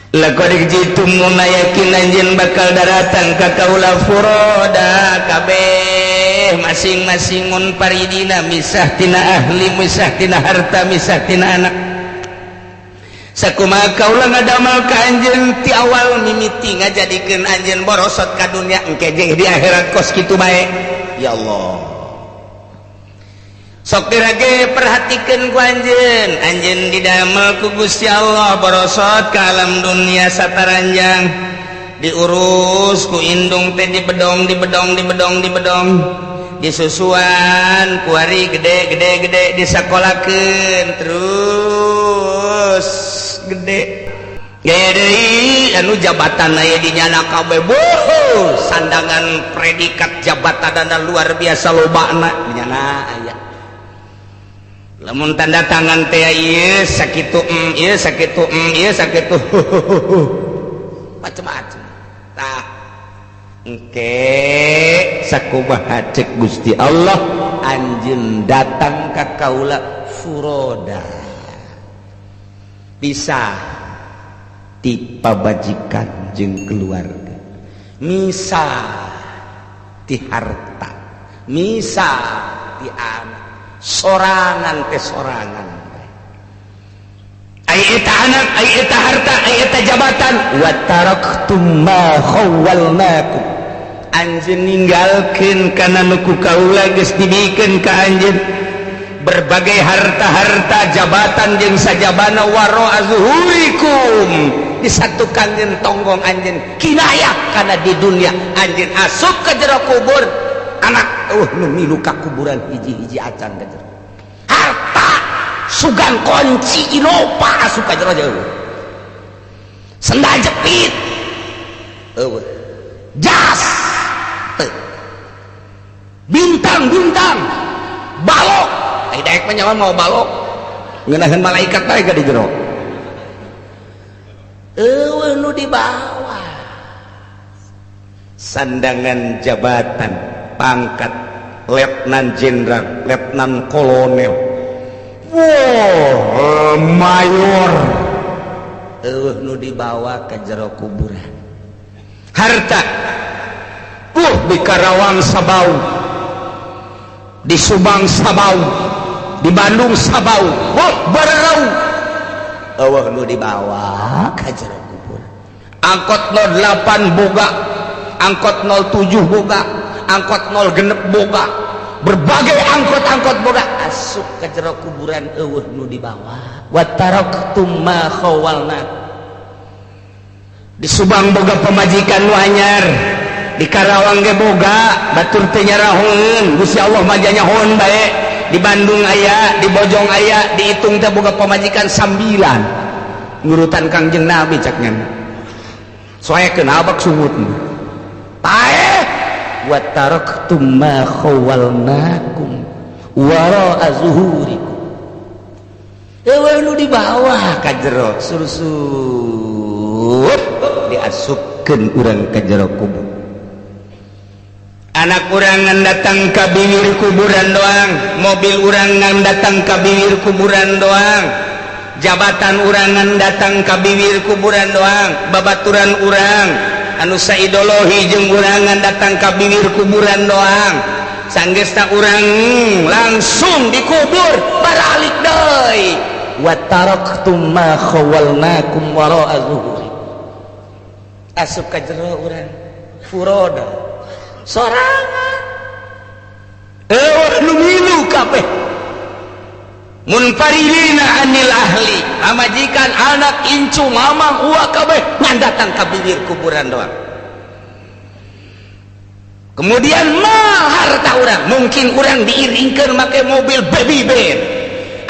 Laqad jitumuna, yakin anjeun bakal daratang ka kaula, furoda kabeh masing-masing, munfaridina, misah tina ahli, misah tina harta, misah tina anak. Sakumaha kaula ngadamel ka anjeun ti awal mimiti ngajadikeun anjeun borosot ka dunya, engke jeung di akhirat kos kitu bae. Ya Allah, sok dirage perhatikan ku anjeun. Anjeun didamel ku Gusti Allah borosot ka alam dunia sataranjang, diurus ku indung teh, dibedong, dibedong, dibedong, dibedong, disusuan, kuari gede gede gede, disakolakeun, terus gede gaya deui anu jabatan aya di nyana kabeh, boh, sandangan predikat jabatan luar biasa lobana di nyana aya. Lamun tanda tangan teh ieu sakitu, ieu sakitu, ieu sakitu, macem-macem. Tah, engke sakumaha cek Gusti Allah, anjeun datang ka kaula furoda, bisa ti pabajikan jeung keluarga, misah ti harta, misah ti anak, sorangan teh sorangan. Ai eta anak, ai eta harta, ai eta jabatan, wa taraktum ma khawwalnakum, anjeun ninggalkeun kana nu ku kaula geus dibikeun ka anjeun, berbagai harta-harta, jabatan jeung sajabana, waro zuhurikum, disatukan jeung tonggong anjeun, kinayah kana di dunia. Anjeun asup ke jero kubur, anak nu milu ka kuburan hiji-hiji acan ka jero, harta sugan kunci Innova asup ka jero jauh, sendal jepit eueuh, jas teu, bintang-bintang balok. Ai daek mah nyawa mau balok ngeunaheun malaikat bae ka di jero, eueuh nu dibawa. Sandangan jabatan, pangkat letnan jenderal, letnan kolonel, wow, mayor, eueuh nu dibawa ke jero kuburan. Harta di Karawang sabau, di Subang sabau, di Bandung sabau, oh, barau, eueuh nu dibawa ke jero kubur. Angkot 08 boga, angkot 07 boga, angkot 0 genep boga, berbagai angkot-angkot boga, asup ke jero kuburan eueuh nu dibawa. Wa taraktum ma khawalna. Di Subang boga pemajikan nu anyar, di Karawang ge boga, batur teu nyarahoeun, Gusti Allah mah nyahoeun bae. Di Bandung aya, di Bojong aya, dihitung teh boga pemajikan sambilan, nurutan Kangjeng Nabi cak nya, soekeun abak sungut paeh. Wa taraktum ma khawalnakum wara'a zuhurikum, eueuh nu dibawa ka jero, sursut diasupkeun urang ka jero kubur. Anak urang ngan datang ka bibir kuburan doang, mobil urang ngan datang ka bibir kuburan doang, jabatan urang ngan datang ka bibir kuburan doang, babaturan urang anu saideologi jeung urang ngan datang ka bibir kuburan doang. Sanggeusna urang langsung dikubur, baralik deui. Wa taraktum ma khawalnakum wara'a zuhuri, asup ka jero urang furoda, sorangan, eueuh nu milu kabeh, munfaridina anil ahli, pamajikan, anak, incu, mamang, uwa, kabeh ngan datang ka bibir kuburan doang. Kemudian mal, harta urang, mungkin urang diiringkeun make mobil baby band,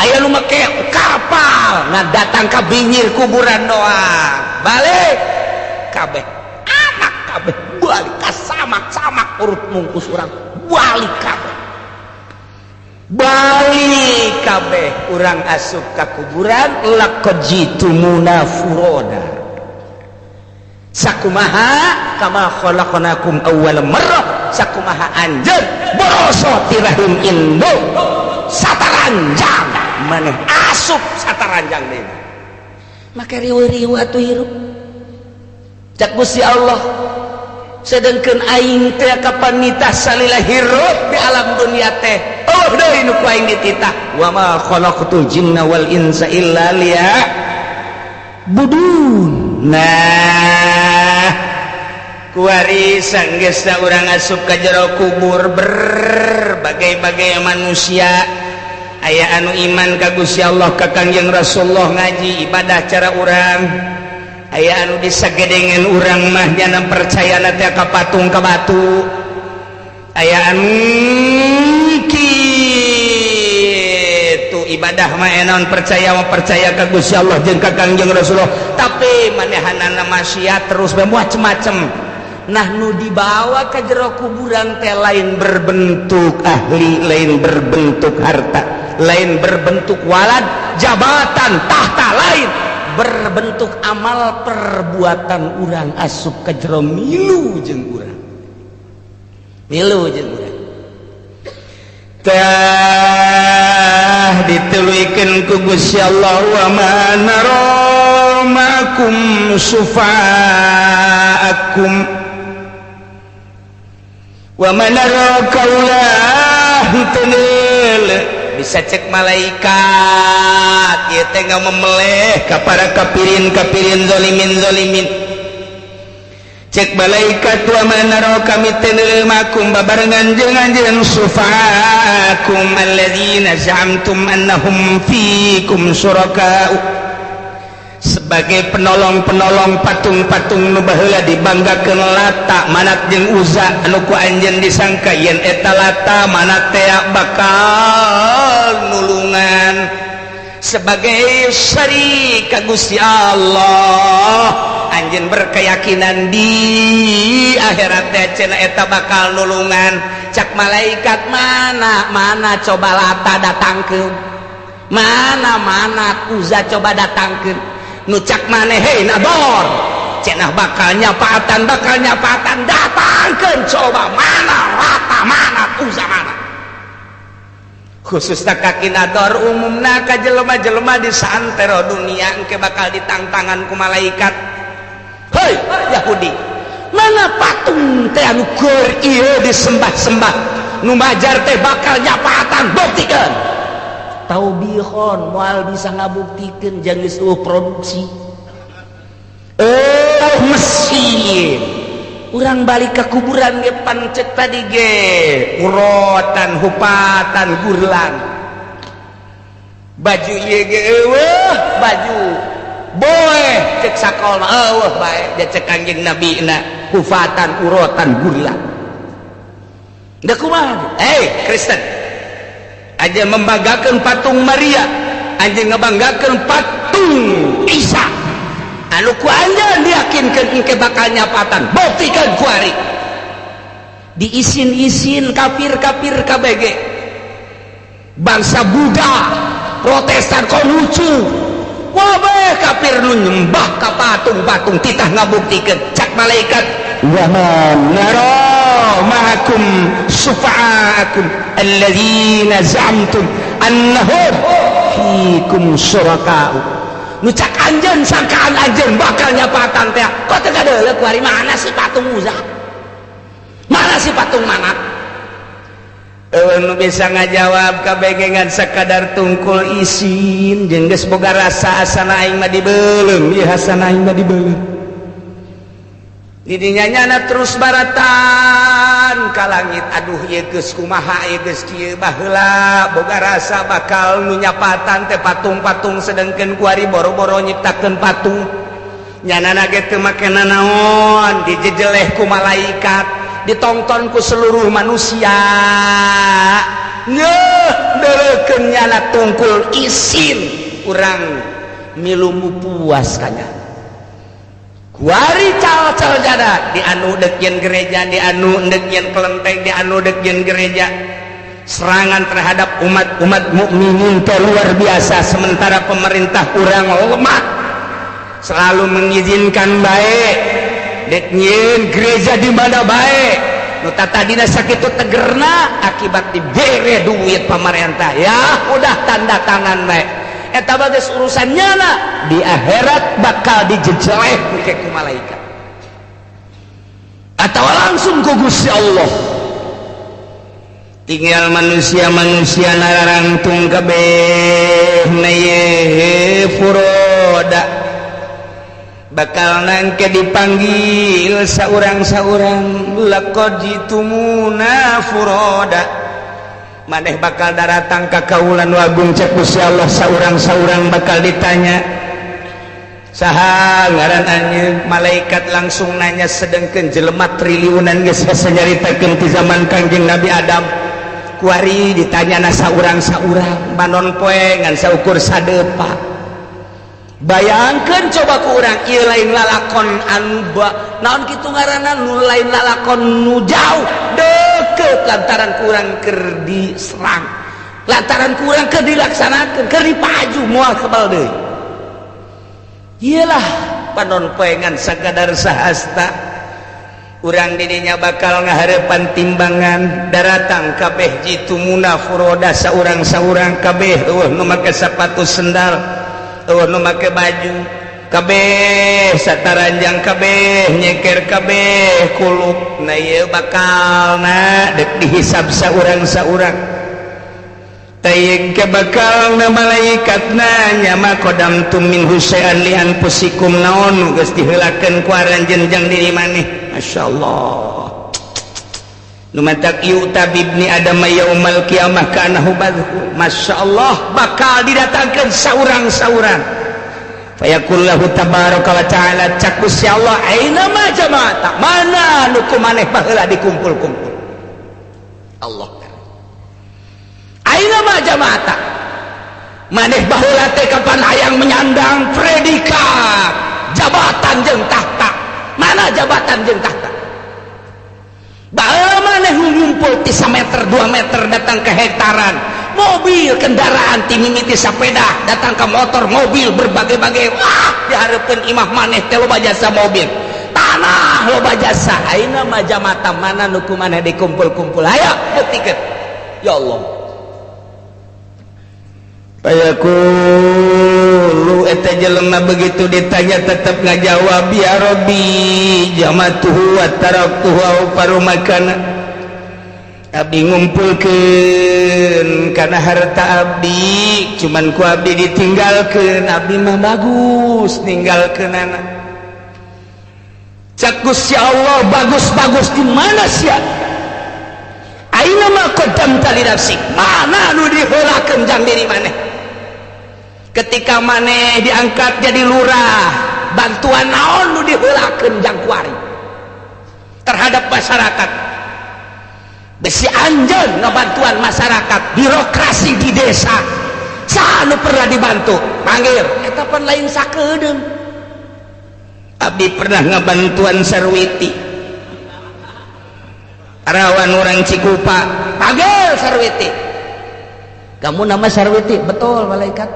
aya nu make kapal, ngan datang ka bibir kuburan doang, balik kabeh. Anak kabeh balik ka samak-samak, urut mungkus urang balik kabeh, balik kabeh. Urang asup ka kuburan, laqad jitumuna furoda, sakumaha kama khalaqnakum awwal marrah, sakumaha anjeun borosot ti rahim indung sataranjang, maneh asup sataranjang deui. Make riweuh-riweuh atuh hirup. Cak Gusti Allah, sedangkan aing teh kapan nitah salila hirup di alam dunia teh, oh deui nu ku aing dititah, wa ma khalaqtul jinna wal insa illa liya'budun. Nah, kuari sanggeusna urang asup ka jero kubur, berbagai-bagai manusia aya anu iman ka Gusti Allah, ka Kangjeng Rasulullah, ngaji, ibadah cara urang, aya anu disagedengen urang mah nyana percaya teh ka patung, ka batu, aya anu kitu ibadah mah enon percaya mah percaya ka Gusti Allah jeung ka Kangjeng Rasulullah, tapi manehanana maksiat terus macem-macem. Nah, nu dibawa ke jero kuburan teh lain berbentuk ahli, lain berbentuk harta, lain berbentuk walad, jabatan, tahta, lain berbentuk amal perbuatan urang asup ke jero milu jeung urang, milu jeung urang. Tah, dituluykeun ku Gusti Allah, wa ma nara ma'akum syufa'akum wa ma nara kaulah tenel. Bisa cek malaikat ieu teh memeleh ka para kafirin kafirin, zalimin zalimin. Cek malaikat, wa ma nara, kami teu ma'akum babarengan jeung anjeun, syufa'akum alladzina za'amtum annahum fikum syuraka'u, sebagai penolong-penolong patung-patung nu baheula dibanggakeun, Lata, Manat jeung Uza, anu ku anjeun disangka yen eta Lata, Manat teh bakal nulungan sebagai syarik ka Gusti Allah. Anjeun berkeyakinan di akhirat teh cenah eta bakal nulungan. Cak malaikat, mana mana, coba Lata datangkeun, mana mana Uza, coba datangkeun. Nu cak maneh, hei nabor, cenah bakal nyapaatan, bakal nyapaatan, datangkeun coba. Mana Lata, mana Uza, mana? Khususnya ka Ki Nador, umumna ka jelema-jelema di santero dunia, engke bakal ditangtangan ku malaikat. Hei Yahudi, mana patung teh anu keur ieu disembah-sembah, nu majar teh bakal nyapaatan? Buktikan. Taubihon moal bisa ngabuktikeun, jangan geus produksi eh mesin. Urang balik ke kuburan ge pan cek tadi ge urotan, hupatan, gurlan, baju ieu ge eueuh, baju boeh cek sakol mah eueuh bae dia. Cek Kanjeng Nabi na hufatan, urotan, gurlan. Da kumaha? Eh, Kristen aja membanggakan patung Maria, anjeun ngebanggakeun patung Isa anu ku anjeun diyakinkeun engke bakal nyapatan, buktikan kuari. Diisin-isin kafir-kafir KBG, bangsa Buddha, Protestan, Konghucu, wabeh kafir nu nyembah ka patung-patung, titah ngabuktikeun. Cak malaikat, wa ma nara ma'akum syufa'akum alladzina za'amtum annahum fikum syuraka'u. Nu cak anjeun, sangkaan anjeun bakal nyapatan teh, kok teu kadeuleu kuari? Mana si patung Uza, mana si patung Manat? Eueuh nu bisa ngajawab kabeh, ngan sakadar tungkul isin jeung geus boga rasa asana aing mah dibeuleum ieu, asana aing mah dibeuleum. Didinya nyana terus baratan ka langit, aduh, ieu geus kumaha, ieu geus kieu, baheula boga rasa bakal nu nyapatan teh patung-patung, sedengkeun kuari boro-boro nyiptakeun patung, nyanana ge teu make nanaon. Dijejeleh ku malaikat, ditonton ku seluruh manusia, ngeuh deukeun nyana tungkul isin, urang milu puas kanya. Kuari cal-cal jada di anu dek gereja, di anu dek kelenteng, di anu dek gereja. Serangan terhadap umat-umat mukminin teh luar biasa, sementara pemerintah kurang lemah, selalu mengizinkan baik dek nyieun gereja di mana baik. Nu tadina sakitu tegerna, akibat dibere duit pemerintah, ya udah tanda tangan baik. Eta bagus urusan nyana, di akhirat bakal dijejeleh ke ku malaikat. Atau langsung ku Gusti Allah. Tinggal manusia-manusia nararangtung kabeh na ye furoda, bakal nangke dipanggil saurang-saurang. Laqad jitumuna furoda, maneh bakal daratang ka kaula nu agung, cek Gusti Allah. Saurang-saurang bakal ditanya, "Saha ngaran anjeun?" Malaikat langsung nanya, sedangkan jelema triliunan geus hese nyaritakeun ti zaman Kangjeng Nabi Adam. Kuari ditanya na saurang-saurang, panon poe ngan saukur sadepa. Bayangkan coba ku urang, ieu lain lalakon anu ba naon kitu ngaranna, nu lain lalakon nu jauh, deket, lantaran ku urang keur diserang, lantaran ku urang keur dilaksanakeun, keur dipaju, moal kebal deui. Iyalah, panon poe ngan sakadar sahasta. Urang didinya bakal ngaharepan timbangan, daratang kabeh. Jitumuna furoda, saurang-saurang kabeh, euweuh nu make sepatu sendal, euweuh nu make baju, kabeh sataranjang, kabeh nyeker, kabeh kuluk. Nah, ieu bakal na dek dihisab saurang-saurang. Tayyib ke bakal na malaikat nanya, ma qaddamtum minhu syai'an li anfusikum, naon nu geus diheulakeun ku aranjeun jang diri maneh? Masyaallah, nu matak yu'ta bibni adam yaumal qiyamah ka'annahu badhu. Masyaallah, bakal didatangkeun saurang-saurang. Fayaqullahu tabaraka wa ta'ala, cak Gusti Allah, aina ma jama'ata, mana nu ku maneh baheula dikumpul-kumpul? Allah, aina ma jama'ata, maneh baheula teh kapan hayang menyandang predikat jabatan jeung tahta, mana jabatan jeung tahta? Baheula maneh ngumpul ti meter 2 meter datang ke hektaran, mobil, kendaraan, ti mimiti sepeda datang ke motor, mobil berbagai-bagai. Wah, diharapkan imah maneh teh loba jasa mobil, tanah loba jasa. Aina ma jama'ata, mana nu ku maneh dikumpul-kumpul? Ayo buktikan. Ya Allah. Fayaqulu, eta jelema begitu ditanya tetap ngajawab, ya Rabbi, jama'tuhu wa taraktuhu awfaru makana. Abdi ngumpulkeun kana harta abdi, cuman ku abdi ditinggalkeun, abdi mah bagus ninggalkeunana. Cak Gusti Allah, bagus-bagus di mana sia? Aina ma qaddamta li nafsik, mana nu diheulakeun jang diri maneh? Ketika maneh diangkat jadi lurah, bantuan naon nu diheulakeun jang kuari terhadap masyarakat? Besi anjeun ngabantuan masyarakat, birokrasi di desa, saha nu pernah dibantu? Panggil. Eta pan lain sakedeung. Abdi pernah ngabantuan Sarwiti, rawan orang Cikupa. Panggil Sarwiti. Kamu nama Sarwiti? Betul. Malaikat,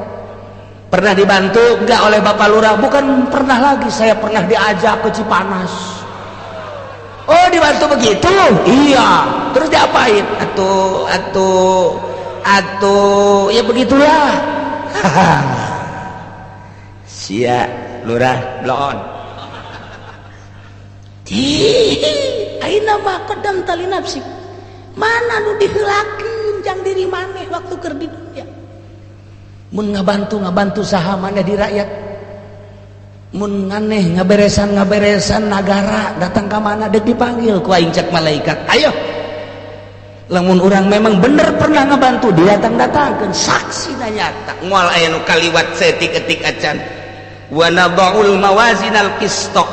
pernah dibantu enggak oleh Bapak Lurah? Bukan pernah lagi, saya pernah diajak ke Cipanas. Oh, dibantu begitu? Iya. Terus diapain? Atau atau ya begitulah. Sia lurah bloon. Aina ma qaddamta li nafsik, mana nu diheulakeun jang diri maneh waktu keur di dunia? Mun ngabantu, ngabantu saha maneh di rakyat? Mun nganeh ngaberesan, ngaberesan nagara, datang ka mana dek dipanggil ku aing? Cek malaikat, ayo, lamun urang memang bener pernah ngabantu, didatang-datangkeun saksi nyata, moal aya nu kaliwat seetik-etik acan. Wa nada'ul mawazinal qista,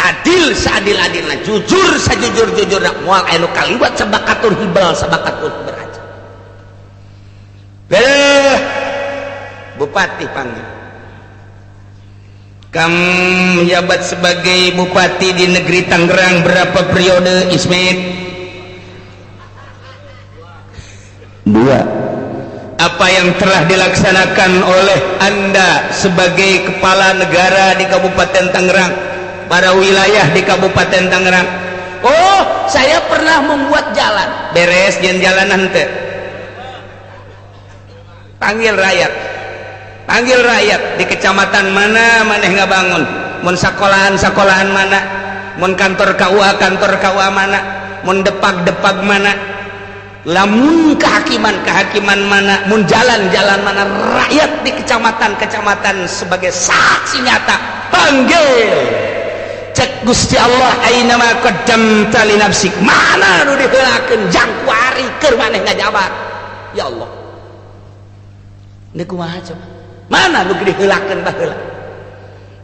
adil seadil-adilna, jujur sajujur-jujurna, moal aya nu kaliwat sabakatur hibal, sabakatur beraja. Beh, bupati panggil. Kamu menjabat sebagai bupati di negeri Tangerang berapa periode, Ismet? Dua. Apa yang telah dilaksanakan oleh Anda sebagai kepala negara di Kabupaten Tangerang, para wilayah di Kabupaten Tangerang? Oh, saya pernah membuat jalan. Beres jalan jalan nanti. Panggil rakyat, panggil rakyat di kecamatan mana maneh ngabangun, mun sekolahan, sekolahan mana? Mun kantor KUA, kantor KUA mana? Mun depag-depag mana? Lamun kehakiman, kehakiman mana? Mun jalan-jalan mana? Rakyat di kecamatan-kecamatan sebagai saksi nyata. Panggil. Cek Gusti Allah, aina ma qaddamta li nafsik, mana nu diheulakeun jang kuari keur maneh ngajabat. Ya Allah, ini kumaha coba? Mana nu diheulakeun baheula?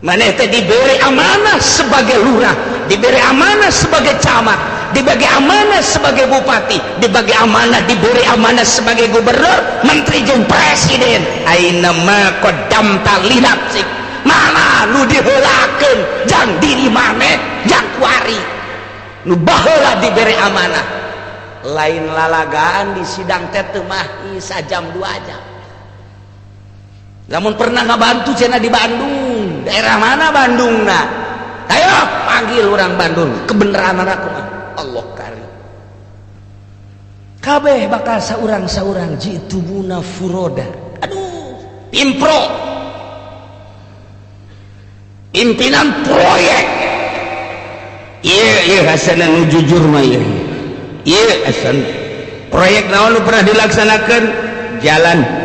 Maneh teh diberi amanah sebagai lurah, diberi amanah sebagai camat, dibagi amanah sebagai bupati, dibagi amanah, diberi amanah sebagai gubernur, menteri jeung presiden. Aina ma qaddamta li nafsik, mana nu diheulakeun jang diri maneh jang kuari nu baheula diberi amanah? Lain lalagaan di sidang teh teu mah sajam 2 jam. Lamun pernah ngabantu cenah di Bandung, daerah mana Bandung? Nah, ayo panggil orang Bandung, kebenaran aku mah Allah karim. Kabeh bakal saurang-saurang, ji'tumuna furoda. Aduh, pimpro, pimpinan proyek, iya iya, Hasan nu jujur mah, iya iya Hasan. Proyek naon nu pernah dilaksanakan? Jalan.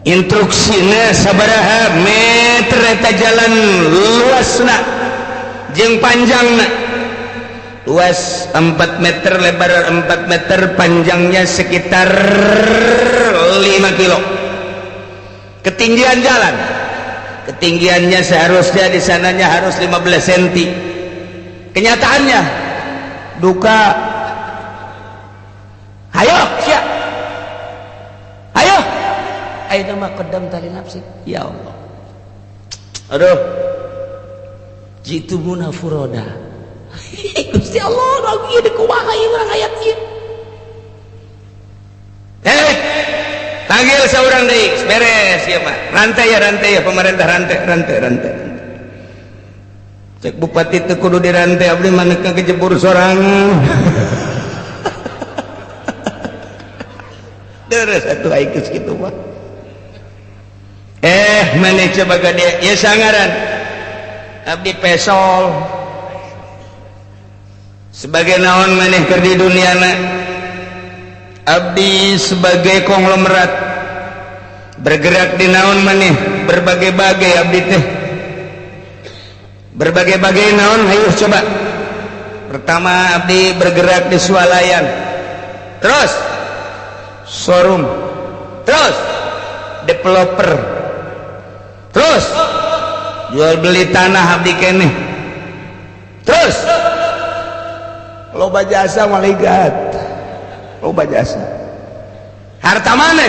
Instruksina sabaraha meter eta jalan, luasna jeung panjangna? Luas 4 meter, lebar 4 meter, panjangnya sekitar 5 kilo. Ketinggian jalan, ketinggiannya seharusnya di sananya harus 15 cm, kenyataannya duka. Ayo siap, ayo. Ayo mah qaddamta li nafsik. Ya Allah, aduh, ji'tumuna furoda. Gusti Allah, lagi di kumaha ieu urang ayat ieu? Eh, panggil seorang deui, beres ya mah. Rantai ya, rantai ya, pemerintah, rantai, rantai, rantai. Cek bupati teu kudu dirantai, abdi mah ka kejebur sorangan. Deres atuh ai geus kitu mah. Eh, maneh coba gade ya, sangaran abdi pesol. Sebagai naon maneh keur di duniana? Abdi sebagai konglomerat. Bergerak di naon maneh? Berbagai-bagai abdi teh. Berbagai-bagai naon? Hayu coba. Pertama, abdi bergerak di swalayan, terus showroom, terus developer, terus jual beli tanah abdi keneh, terus loba jasa malaikat, loba jasa. Harta mana?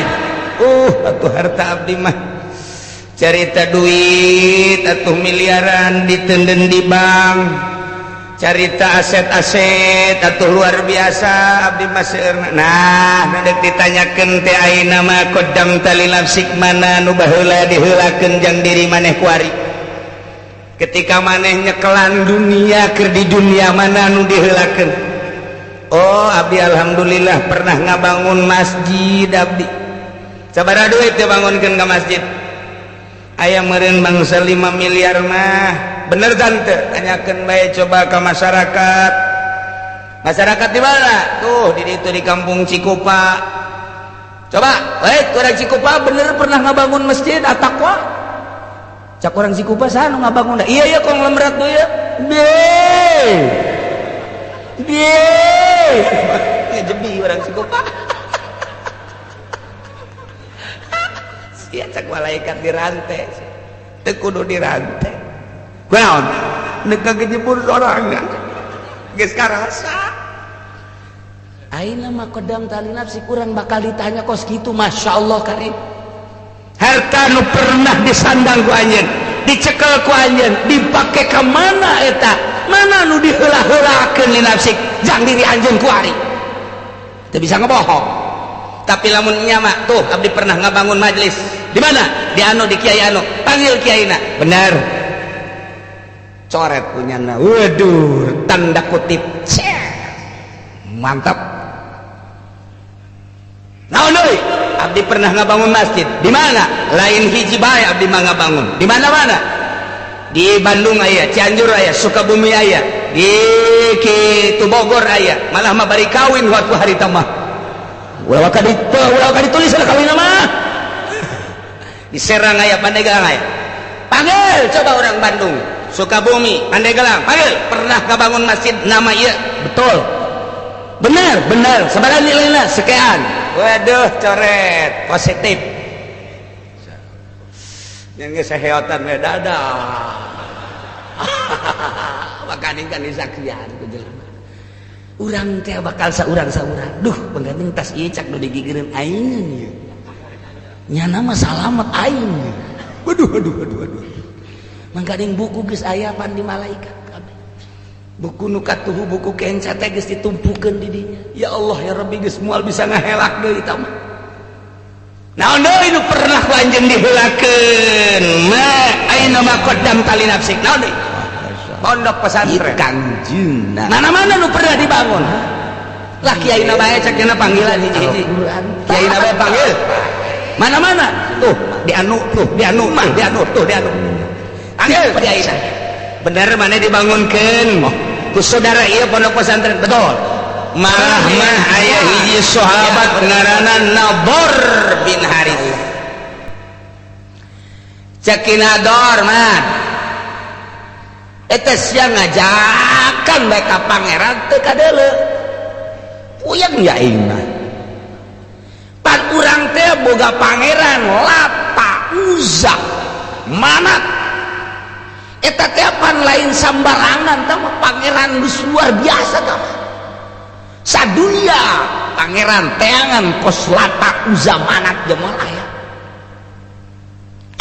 Atuh harta abdi mah carita duit atuh miliaran ditenden di bank, carita aset-aset atuh luar biasa abdi mah seueurna. Nah, nu deuk ditanyakeun teh aina ma qaddamta li nafsik, mana nu baheula diheulakeun jang diri maneh kuari? Ketika maneh nyekelan dunia, keur di dunia mana nu diheulakeun? Oh, abdi alhamdulillah pernah ngabangun masjid abdi. Sabaraha duit teh bangunkeun ka masjid? Aya meureun bangsa 5 miliar mah. Bener tante? Tanyakeun bae coba ke masyarakat. Masyarakat di mana tuh? Di itu, di kampung Cikupa. Coba baik orang Cikupa, bener pernah ngabangun masjid At-Taqwa? Cak orang Cikupa, saha nu ngabangun? Iya iya, konglomerat tuh ya. B B jebi orang Cikupa. Sia, cak malaikat, dirantai teu kudu dirantai. Kunaon? Neuk kejebur sorangan geus karasa. Aina ma qaddamta li nafsi, kurang bakal ditanya kos kitu. Masya Allah karim. Harta nu pernah disandang ku anjeun, dicekel ku anjeun, dipake ka mana eta? Mana nu diheula-heulakeun li nafsik jang diri anjeun kuari? Teu bisa ngebohong. Tapi lamun nyama tuh, abdi pernah ngabangun majelis. Di mana? Di anu, di kiai anu. Panggil kiaina. Benar, coret punyana. Waduh, tanda kutip. Mantap. Naon deui? Abdi pernah ngabangun masjid. Di mana? Lain hiji bae abdi mah ngabangun. Di mana-mana? Di Di Bandung aya, Cianjur aya, Sukabumi aya, di kitu Bogor aya. Malah mah bari kawin waktu harita mah. Ulah waka ulah waka ditulis lah kawin mah. Di Serang aya, Pandeglang aya. Panggil coba orang Bandung, Sukabumi, Pandeglang, panggil. Pernah kebangun masjid nama iya? Betul. Benar, benar. Sebenarnya nilainya sekian. Waduh, coret, positif. Yang seheotan we dadah. Makanya kan disaksian ku jelema. Urang teh bakal saurang saurang. Duh, pengganti tas ieu cak nu digigireun aing ieu. Nyana mah salamet aing. Waduh, waduh, waduh, waduh. Mangkaning buku geus aya pan di malaikat kabeh. Buku nu katuhu, buku kenca teh geus ditumpukeun di dinya. Ya Allah ya Rabbi, geus moal bisa ngahelak deui eta mah. Naon deui nu pernah ku anjeun diheulakeun? Ma aina ma qaddamta li nafsik? Naon deui? Pondok pesantren. Kangjengna. Mana-mana nu pernah dibangun? Lah, kiai na bae cek panggilan hiji-hiji. Kiai na bae panggil. Mana-mana? Tuh, di anu, tuh, di anu, tuh, di anu, tuh, di anu. Panggil kiai na. Bener mana dibangunkeun? Ku saudara ieu pondok pesantren, betul. Malah mah aya hiji sahabat ngaranna Nador bin Harith. Cek Nador mah eta sia ngajakan bae ka pangeran teu kadeuleu. Puyeng ya aing mah. Pan urang teh boga pangeran Lata, Uzza, Manat. Eta teh pan lain sambarangan tah mah, pangeran geus luar biasa tah mah. Sadunia pangeran teangan kos Lata, Uzza, Manat jeung moal aya.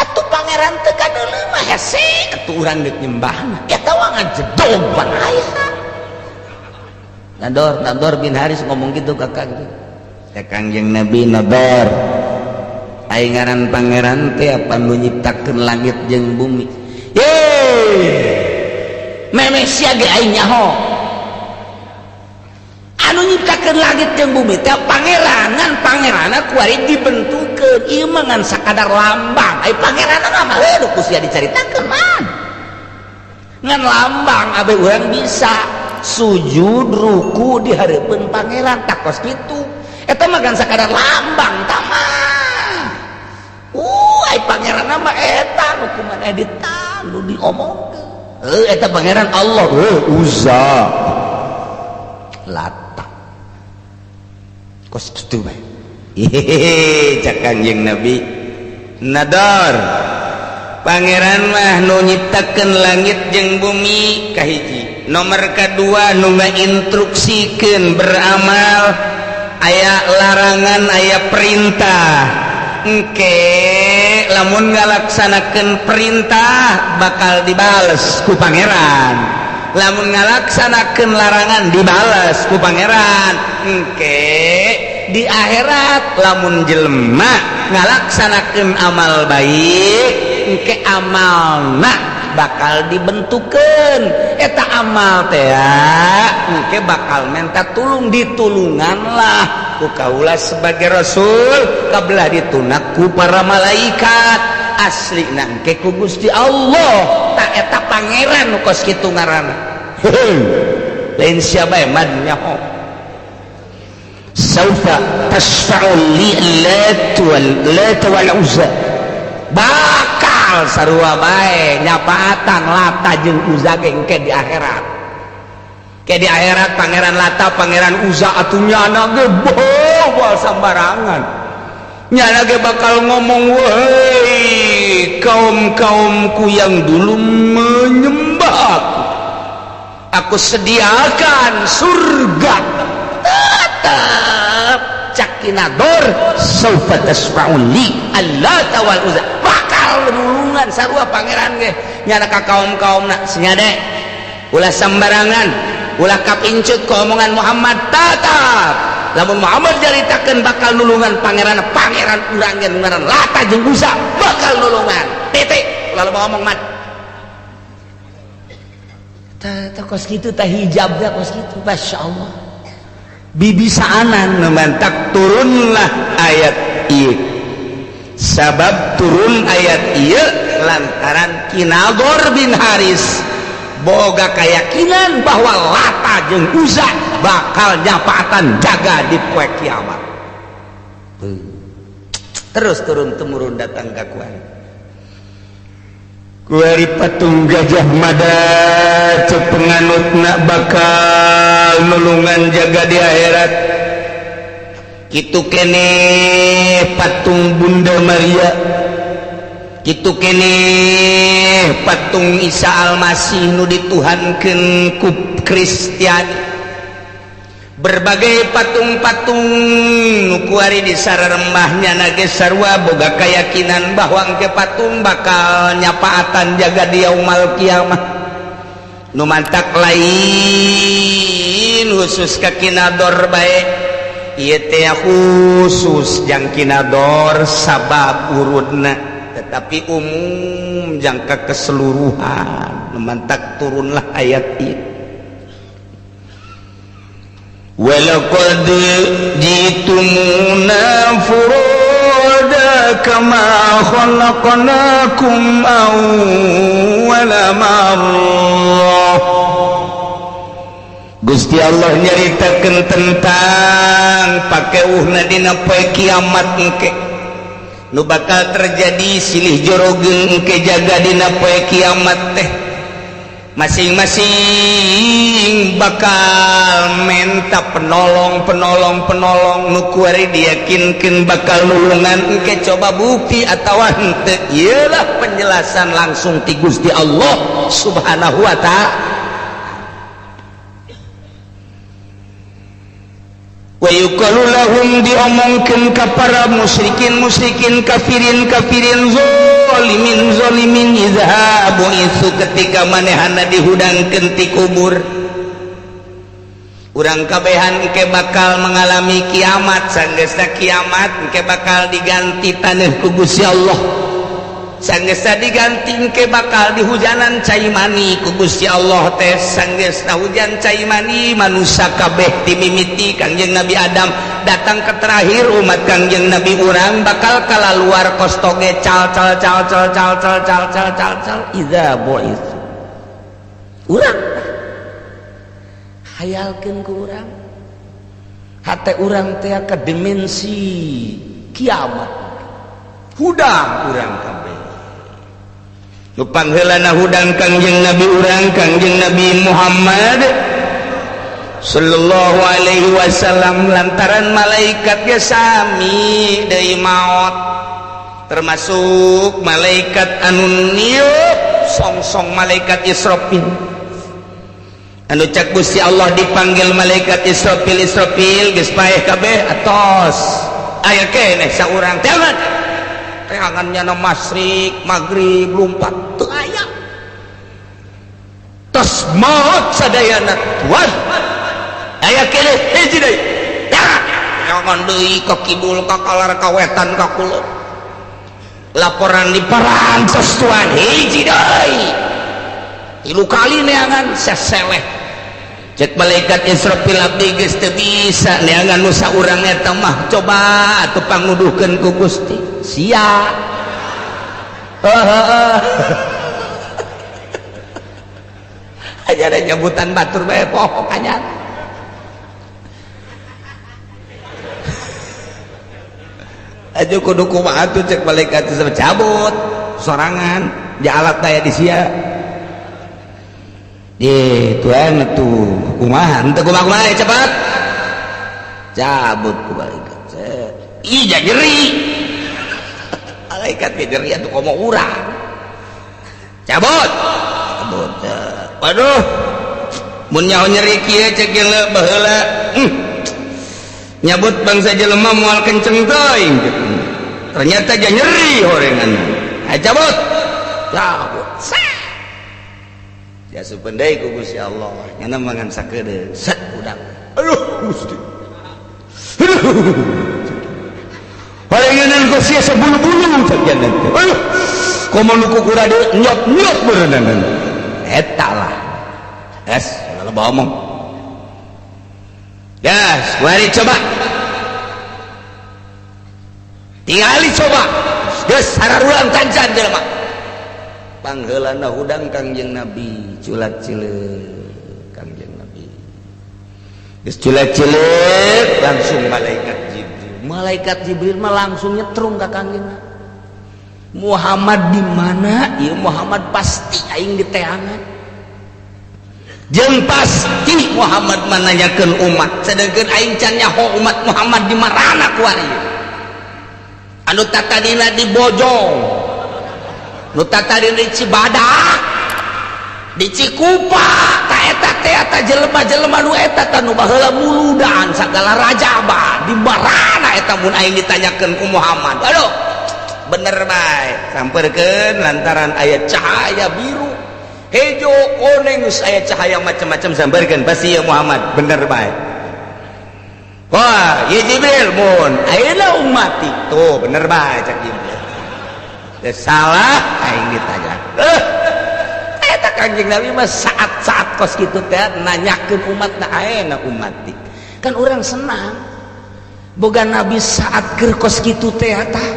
Atuh pangeran teu kadeuleu mah hese atuh urang deuk nyembahna. Eta mah ngajedog pan aya. Nador, Nador bin Haris ngomong gitu ke Kangjeng. Ya Kangjeng Nabi, Nador. Aing ngaran pangeran teh apa nu nyiptakeun langit jeung bumi. Ye. Memeh sia ge aing nyaho. Anu nyiptakeun langit jeung bumi teh pangeran, ngan pangeranna kuari dibentukeun. Ieu mah ngan sakadar lambang. Ai pangeranna mah heuh ku sia dicaritakeun mah. Ngan lambang abe urang bisa sujud ruku di hareupeun pangeran tak kos kitu. Eta mah kan sakadar lambang tah mah. Ai pangeran mah eta nu kumaha ditan nu diomongkeun. Heuh, eta pangeran Allah, heuh, Uzza. Lata. Kos kitu bae. Hehehe, cak Kangjeng Nabi. Nador. Pangeran mah nu nyiptakeun langit jeung bumi kahiji. Nomor kedua nu ngainstruksikeun beramal, aya larangan, aya perintah. Engke lamun ngalaksanakeun perintah bakal dibales ku pangeran, lamun ngalaksanakeun larangan dibales ku pangeran. Engke di akhirat lamun jelema ngalaksanakeun amal baik, engke amalna bakal dibentukeun. Eta amal teh engke bakal minta tulung, ditulungan lah ku kaula sebagai rasul, kabelah ditunak ku para malaikat, asli engke ku Gusti Allah. Tak eta pangeran nu kos kitu ngaranna, lain siapa mad nyaho. Saufa tashfa'u li lat wal lat wal Uzza, bakal sarua bae nyapaatan Lata jeung Uzza ge engke di akhirat. Ke di akhirat pangeran Lata, pangeran Uzza atuh nyana ge bawa sambarangan, nyana ge bakal ngomong, "Wahai kaum-kaumku yang dulu menyembah aku sediakan surga." Tetap cak Nador, saufa tasfa'u li Allata wal Uzza, bakal nulungan sarua pangeran ge nyana ka kaum-kaumna. Singade ulah sambarangan, ulah kapincut ke omongan Muhammad. Tetap lamun Muhammad jaritakeun bakal nulungan pangeran, pangeran urang ge ngaran Lata jeung Uzza bakal nulungan, titik. Lalu mau ngomong mat tah kos kitu tah, hijabnya kos kitu. Masya Allah, bibisaanan memantak turunlah ayat ieu. Sabab turun ayat ieu. Lantaran Ki Nador bin Haris boga keyakinan bahwa Lata jeung Uzza bakal nyapaatan jaga di poe kiamat. Terus turun temurun datang ka kuari. Kuari patung Gajah Mada cek penganutna bakal nulungan jaga di akhirat. Kitu kene patung Bunda Maria, kitu kene patung Isa Almasih nu dituhankeun ku Kristiani. Berbagai patung-patung nu kuari di sararembahnya nage sarua boga keyakinan bahwa engke patung bakal nyapaatan jaga di yaumal kiamah. Nu mantak lain khusus ka Ki Nador bae, ieu teh khusus jang Ki Nador sabab urutna, tetapi umum jangka keseluruhan. Nu mantak turunlah ayat ieu. Walaqad jitumuna furada kama khalaqnakum awwala marrah. Gusti Allah nyaritakeun tentang pakeuhna dina poe kiamat engke nu bakal terjadi silih jorogeun engke jaga dina poe kiamat teh. Masing-masing bakal menta penolong penolong penolong nu kuari diyakinkeun bakal nulungan engke coba bukti atawa henteu. Ieulah penjelasan langsung ti Gusti Allah Subhanahu wa ta'ala. Wa yuqalu lahum diomongkeun ka para musyrikin musyrikin kafirin kafirin zalimin zalimin izhabu isu ketika manehana dihudangkeun ti kubur. Urang kabehan engke bakal mengalami kiamat, sanggeusna kiamat engke bakal diganti taneuh ku Gusti Allah. Sanggeusna diganti engke bakal dihujanan cai mani ku Gusti Allah teh. Sanggeusna hujan cai mani manusia kabeh timimiti Kangjeng Nabi Adam datang ke terakhir umat Kangjeng Nabi urang bakal kalaluar kostoge cal cal cal cal cal cal cal cal cal cal iza bu'is. Urang hayalkeun ku urang hate urang teh ka dimensi kiamat hudang urang kabeh. Nu pangheulana hudang Kangjeng Nabi urang Kangjeng Nabi Muhammad sallallahu alaihi wasallam lantaran malaikat ge sami deui maot, termasuk malaikat anu niup songsong malaikat Israfil. Anu cak Gusti Allah dipanggil malaikat Israfil, Israfil geus paeh kabeh atos aya keneh saurang teangan teangan nyana masyrik maghrib lumpat teu aya tos maot sadayana tuan aya keneh hiji deui teangan deui ka kidul ka kalar ka wetan ka kulon laporan di parantos tuan hiji deui tilu kali neangan seseleh. Cek malaikat Israfil abdi geus teu bisa neangan nu saurang eta mah coba atuh panguduhkeun ku Gusti sia. Aja ada nyebutan batur bae poho kanyat. Aja kudu kumaha atuh cek malaikat Israfil cabut sorangan ja alat daya di sia. Di tuan tuh kumaha henteu kumaha cepat cabut ku malaikat. Ih ja nyeri malaikat ge nyeri atuh komo urang cabut cabut. Waduh mun nyaho nyeri kieu cek geus baheula nyabut bangsa jelema moal kenceng teuing, ternyata ja nyeri horengan. Cabut cabut ya supendai ku Gusti Allah nyana mangan sakedeung set udang. Aduh Gusti, aduh horenganan ku sia sebulu-bulu cek jan teh. Aduh komo nu kukura deui nyot-nyot beureunan eta lah. Es loba omong. Gas, mari coba. Tingali coba. Geus sararulang cancan jelema. Pangheulana hudang Kangjeng Nabi culak cileuk Kangjeng Nabi. Geus culak cileuk langsung malaikat Jibril. Malaikat Jibril mah langsung nyetrum ka Kangjeng Nabi. Muhammad di mana? Ieu Muhammad pasti aing diteangan. Jeung pasti Muhammad menanyakeun umat. Sedangkeun aing can nyaho umat Muhammad di marana kuari. Anu tatadina di Bojong, nu tatadina di Cibadak, di Cikupa, ta eta teh eta jelema-jelema nu eta tah nu baheula muludan sagala raja bah di marana eta mun aing ditanyakeun ku Muhammad. Aduh, bener bae. Samperkeun lantaran aya cahaya biru, hejo, koneng, geus aya cahaya macam-macam samperkeun pasti ya Muhammad bener bae. Wah, ya Jibril mun ayeuna ummati tuh bener bae cak Jibril. Teu salah aing ditanya. Eta Kangjeng Nabi mah saat-saat kos kitu teh nanyakeun umatna ayeuna ummati. Kan urang senang. Boga Nabi saat keur kos kitu teh tah.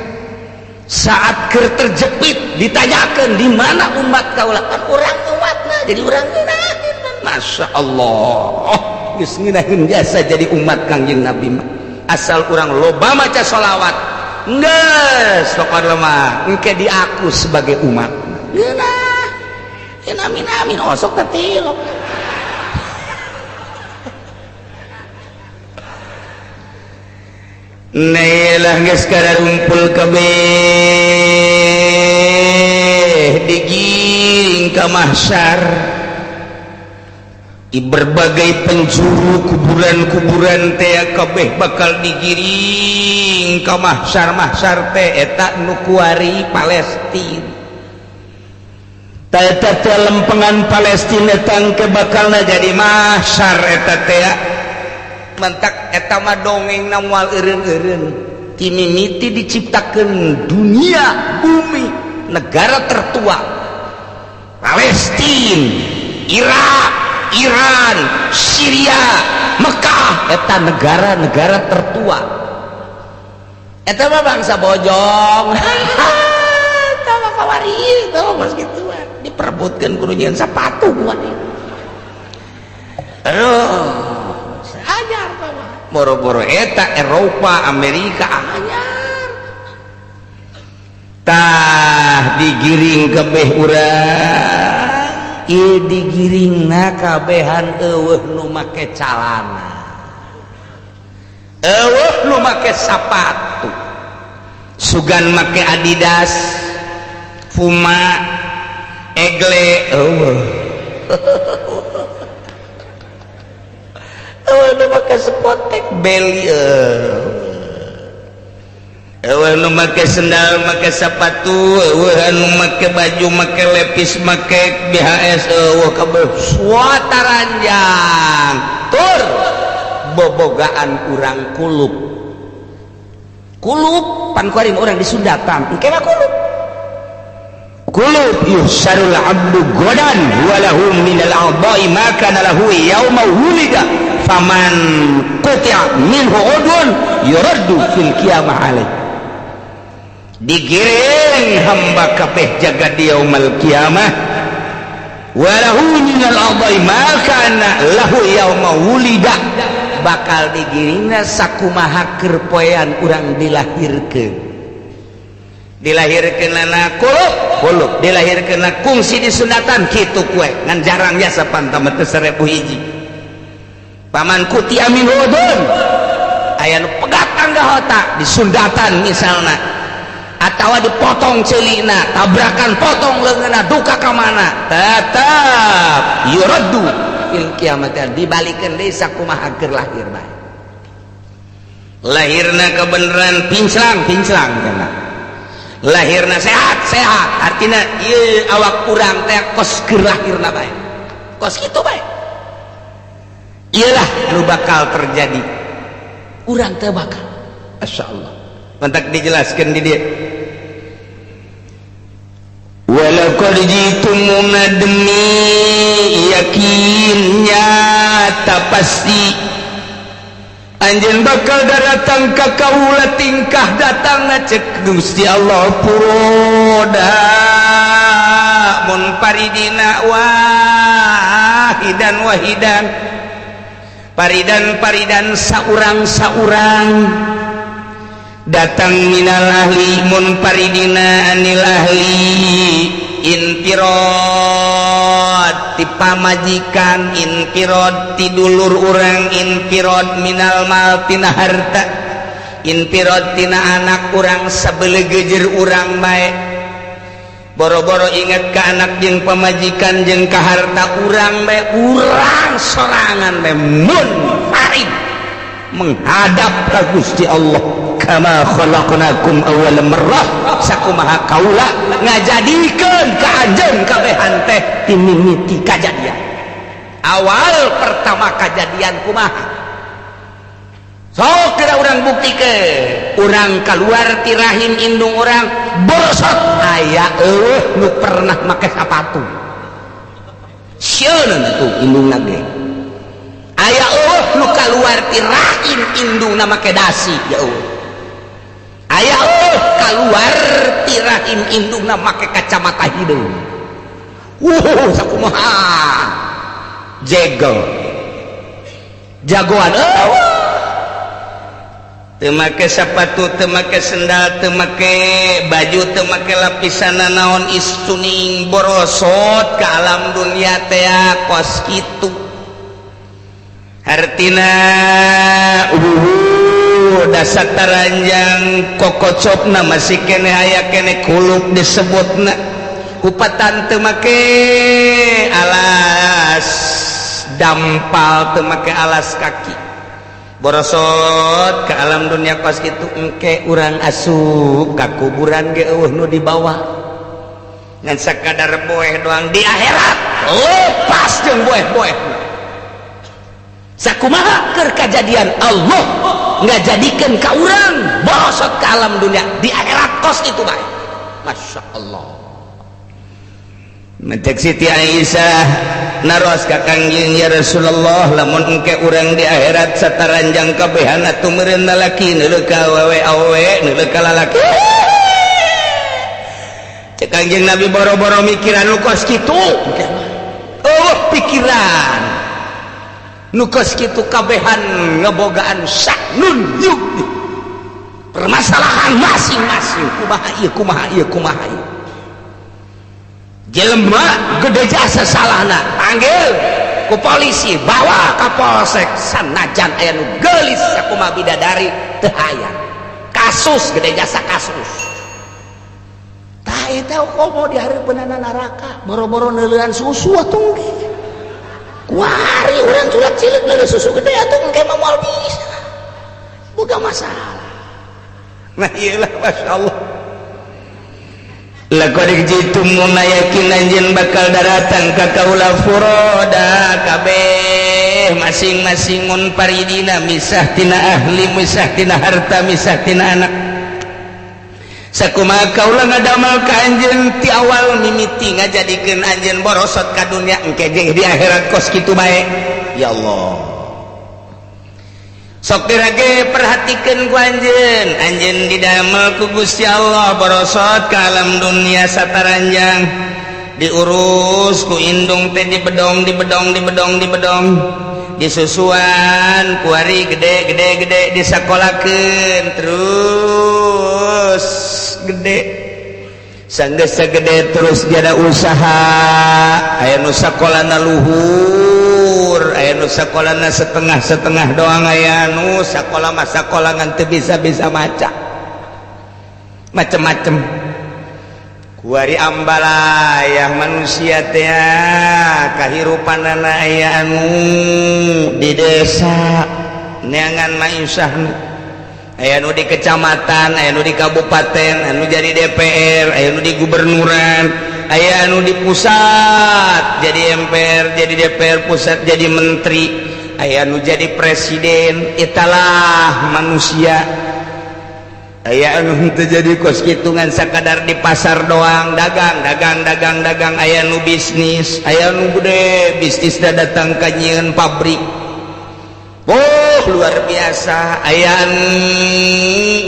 Saat keur terjepit ditanyakeun di mana umat kaula kan urang umatna jadi urang ngeunaheun. Masya Allah. Geus ngeunaheun jasa jadi umat Kangjeng Nabi mah. Asal urang loba maca sholawat geus pokona mah engke diaku sebagai umat. Ngeunah. Ya amin amin osok teh tilok. Nailah geus kararumpul kabeh digiring ka mahsyar. Di berbagai penjuru kuburan-kuburan teh kabeh bakal digiring ka mahsyar-mahsyar teh eta nu kuari Palestina. Eta teh lempengan Palestina tangke bakalna jadi mahsyar eta teh. Mentak eta mah dongengna moal eureun-eureun. Ti mimiti diciptakeun dunia bumi negara tertua Palestina, Irak, Iran, Syria, Mekah eta negara-negara tertua. Eta mah bangsa bojong. Eta mah kawari eta mah kos kituan diperebutkeun kudu nyieun sapatu kuari. Aduh, anyar mah. Boro-boro eta Eropa, Amerika anyar. Tah digiring kabeh urang. Ieu digiringna kabehan eueuh nu make calana. Eueuh nu make sapatu. Sugan make Adidas, Puma, Egle, eueuh. Eueuh nu make Spotek, Beli, eueuh. Eueuh nu make sendal, make sepatu, eueuh anu make baju, make lepis, make BHS, eueuh kabeh suataranjang. Tur bobogaan urang kulup. Kulup pan kuari mah urang disundatan, engke mah kulup. Kulup yuhsyarul abdu godan wa lahu minal a'dha'i ma kana lahu yauma wulida faman quti'a minhu udun yuraddu fil qiyamah alaih. Digiring hamba kabeh jaga di yaumal qiyamah wa lahu minal a'dha'i ma kana lahu yauma wulida, bakal digiringna sakumaha keur poean urang dilahirkeun. Dilahirkeun na kulub, kulub dilahirkeun na kungsi disunatan kitu kue ngan jarang jasa pantamet teh 1000 hiji. Paman kuti amin udun aya nu pegat anggota disundatan misalna atawa dipotong ceulina, tabrakan potong leungeunna duka ka mana tetep yuraddu fil kiamat dibalikeun deui sakumaha keur lahir bae. Lahirna kebenaran pinclang pinclang kana. Lahirna sehat sehat artinya ieu awak urang teh kos keur lahirna bae. Kos kitu bae. Iyalah nu bakal terjadi. Urang teh bakal. Masyaallah. Mantak dijelaskeun di dieu. Walaqad jitumuna demi yakin nyata pasti anjeun bakal datang ka kaula tingkah datangna cek Gusti Allah puroda Munfaridina wahidan wahidan, faridan faridan, saurang-saurang datang. Minal ahli munfaridina anil ahli, infirod ti pamajikan, infirod ti dulur urang, infirod minal mal tina harta, infirod tina anak urang. Sabelegejer urang bae, boro-boro inget ke anak jeung pamajikan jeung ka harta urang bae, urang sorangan bae munfarid menghadap ka Gusti Allah. Kama khalaqnakum awwal marrah, sakumaha kaula ngajadikeun ka anjeun kabehan teh ti mimiti kajadian awal pertama. Kajadian kumaha? Sok kira urang buktikeun. Urang keluar ti rahim indung urang borosot, aya euweuh nu pernah make sapatu? Sieun tuh indungna ge. Aya euweuh nu keluar ti rahim indungna make dasi? Ya euweuh. Aya euweuh keluar ti rahim indungna make kacamata hideung? Sakumaha jegel jagoan euweuh. Teu make sepatu, teu make sendal, teu make baju, teu make lapisan naon, isuning borosot ke alam dunia teh kos kitu. Hartina dasar taranjang kokocopna masih kene aya kene, kuluk disebutna. Kupatan teu make alas dampal, teu make alas kaki, borosot ke alam dunia kos kitu. Engke urang asup ka kuburan ge euweuh nu dibawa, ngan sakadar boeh doang. Di akhirat lepas jeung boeh-boeh. Sakumaha keur kajadian Allah ngajadikeun ka urang borosot ke alam dunia, di akhirat kos itu bae. Masya Allah. Mencek Siti Aisyah naros ka Kangjeng, "Ya Rasulullah, lamun engke urang di akhirat sataranjang kabehan atuh meureun lalaki neuleuh ka awewe, awewe neuleuh ka lalaki." Cek Kangjeng Nabi, "Boro-boro mikiran nu kos kitu, oh pikiran nu kos kitu, kabehan ngebogaan sya'nun yuk permasalahan masing-masing, kumaha ieu, kumaha ieu, kumaha ieu." Jelema gede jasa salahna panggil ku polisi, bawa ka polsek, sanajan aya nu geulis sakumaha bidadari teu hayang, kasus gede jasa, kasus. Tah, eta komo di hareupeunana neraka, boro-boro neuleuan susu atuh. Kuari urang culak cilik neuleuh susu gede atuh, engke mah moal bisa boga masalah. Nah, iyalah, Masya Allah. Laqad jitumuna, yakin anjeun bakal daratang ka kaula, furoda, kabeh masing-masing, munfaridina, misah tina ahli, misah tina harta, misah tina anak, sakumaha kaula ngadamel ka anjeun ti awal mimiti ngajadikeun anjeun borosot ka dunya, engke jeung di akhirat kos kitu bae. Ya Allah, sok dirage perhatikeun ku anjeun. Anjeun didamel ku Gusti Allah borosot ka alam dunia sataranjang, diurus ku indung teh, dibedong, dibedong, dibedong, dibedong, disusuan, kuari gede gede gede, disakolakeun, terus gede. Sanggeus gede terus dia ada usaha. Aya nu sakolana luhur, aya nu sakolana setengah-setengah doang, aya nu sakola mah sakola ngan teu bisa-bisa maca, macem-macem. Kuari ambalayah manusia teh kahirupanana. Aya anu di desa neangan maisahna, aya nu di kecamatan, aya nu di kabupaten, anu jadi DPR, aya nu di gubernuran, aya anu di pusat jadi MPR, jadi DPR pusat, jadi menteri, aya nu jadi presiden. Italah manusia. Aya anu teu jadi kos kitungan, sakadar di pasar doang, dagang, dagang, dagang, dagang. Aya nu bisnis, aya nu gede bisnis datang ka nyieun pabrik. Oh, luar biasa. Aya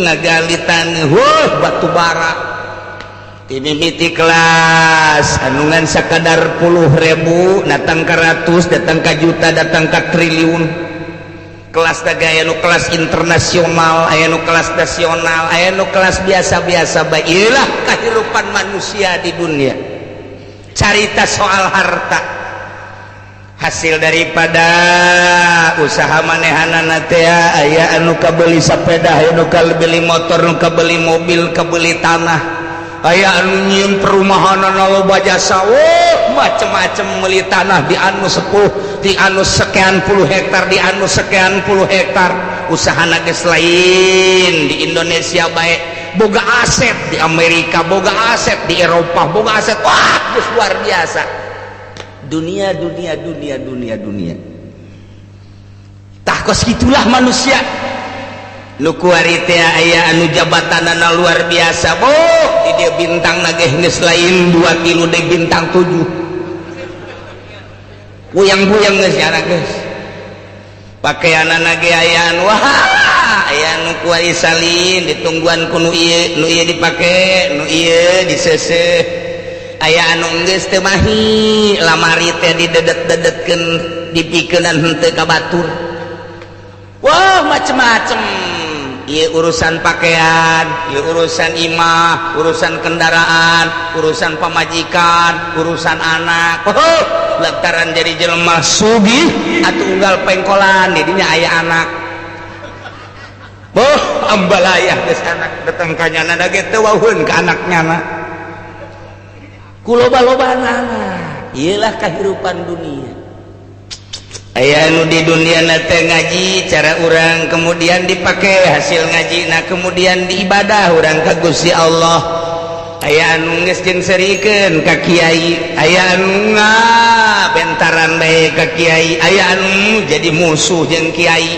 ngagali taneuh, batu bara. Mimiti kelas anu ngan sakadar puluh ribu datang ke ratus, datang ke juta, datang ke triliun. Kelas daga aya nu kelas internasional, aya nu kelas nasional, aya nu kelas biasa-biasa bae. Iyalah kehidupan manusia di dunia. Carita soal harta hasil daripada usaha manehanana teh, aya anu kabeli sepeda, aya nu kabeli motor, nu kabeli mobil, kabeli tanah, aya anu nyieun perumahan loba jasa. Oh, macem-macem, meuli tanah di anu sepuh, di anu sekian puluh hektar, di anu sekian puluh hektar. Usaha geus lain di Indonesia baik, boga aset di Amerika, boga aset di Eropa, boga aset. Wah, geus luar biasa dunia, dunia, dunia, dunia, dunia. Tah, kos gitulah manusia. Nu kuari teh aya anu jabatanana luar biasa. Oh, di dia bintang nageh geus lain dua, tilu deh, bintang tujuh. Puyang-puyang geus ya geus. Pakaianana ge aya anu, wah, aya nu kuari salin ditungguan ku nu ieu, nu ieu dipake, nu ieu diseuseuh. Aya anu geus teu mahi, lamari teh didedet-dedetkeun, dipikeunan henteu ka batur. Wah, macem-macem. Ieu urusan pakaian, ieu urusan imah, urusan kendaraan, urusan pamajikan, urusan anak. Oh, lantaran jadi jelema sugih atau unggal pengkolan didinya aya anak. Oh, ambalayah geus anak datang ka nyana ge teu wauheun ka anak nyana ku loba-loba anak. Iyalah kehidupan dunia. Aya nu di dunia teh ngaji cara urang, kemudian dipakai hasil ngaji, nah, kemudian diibadah urang ka Gusti Allah. Aya anu geus jeung serikeun ka kiai, aya anu bentaran bae ka kiai, aya anu jadi musuh jeung kiai.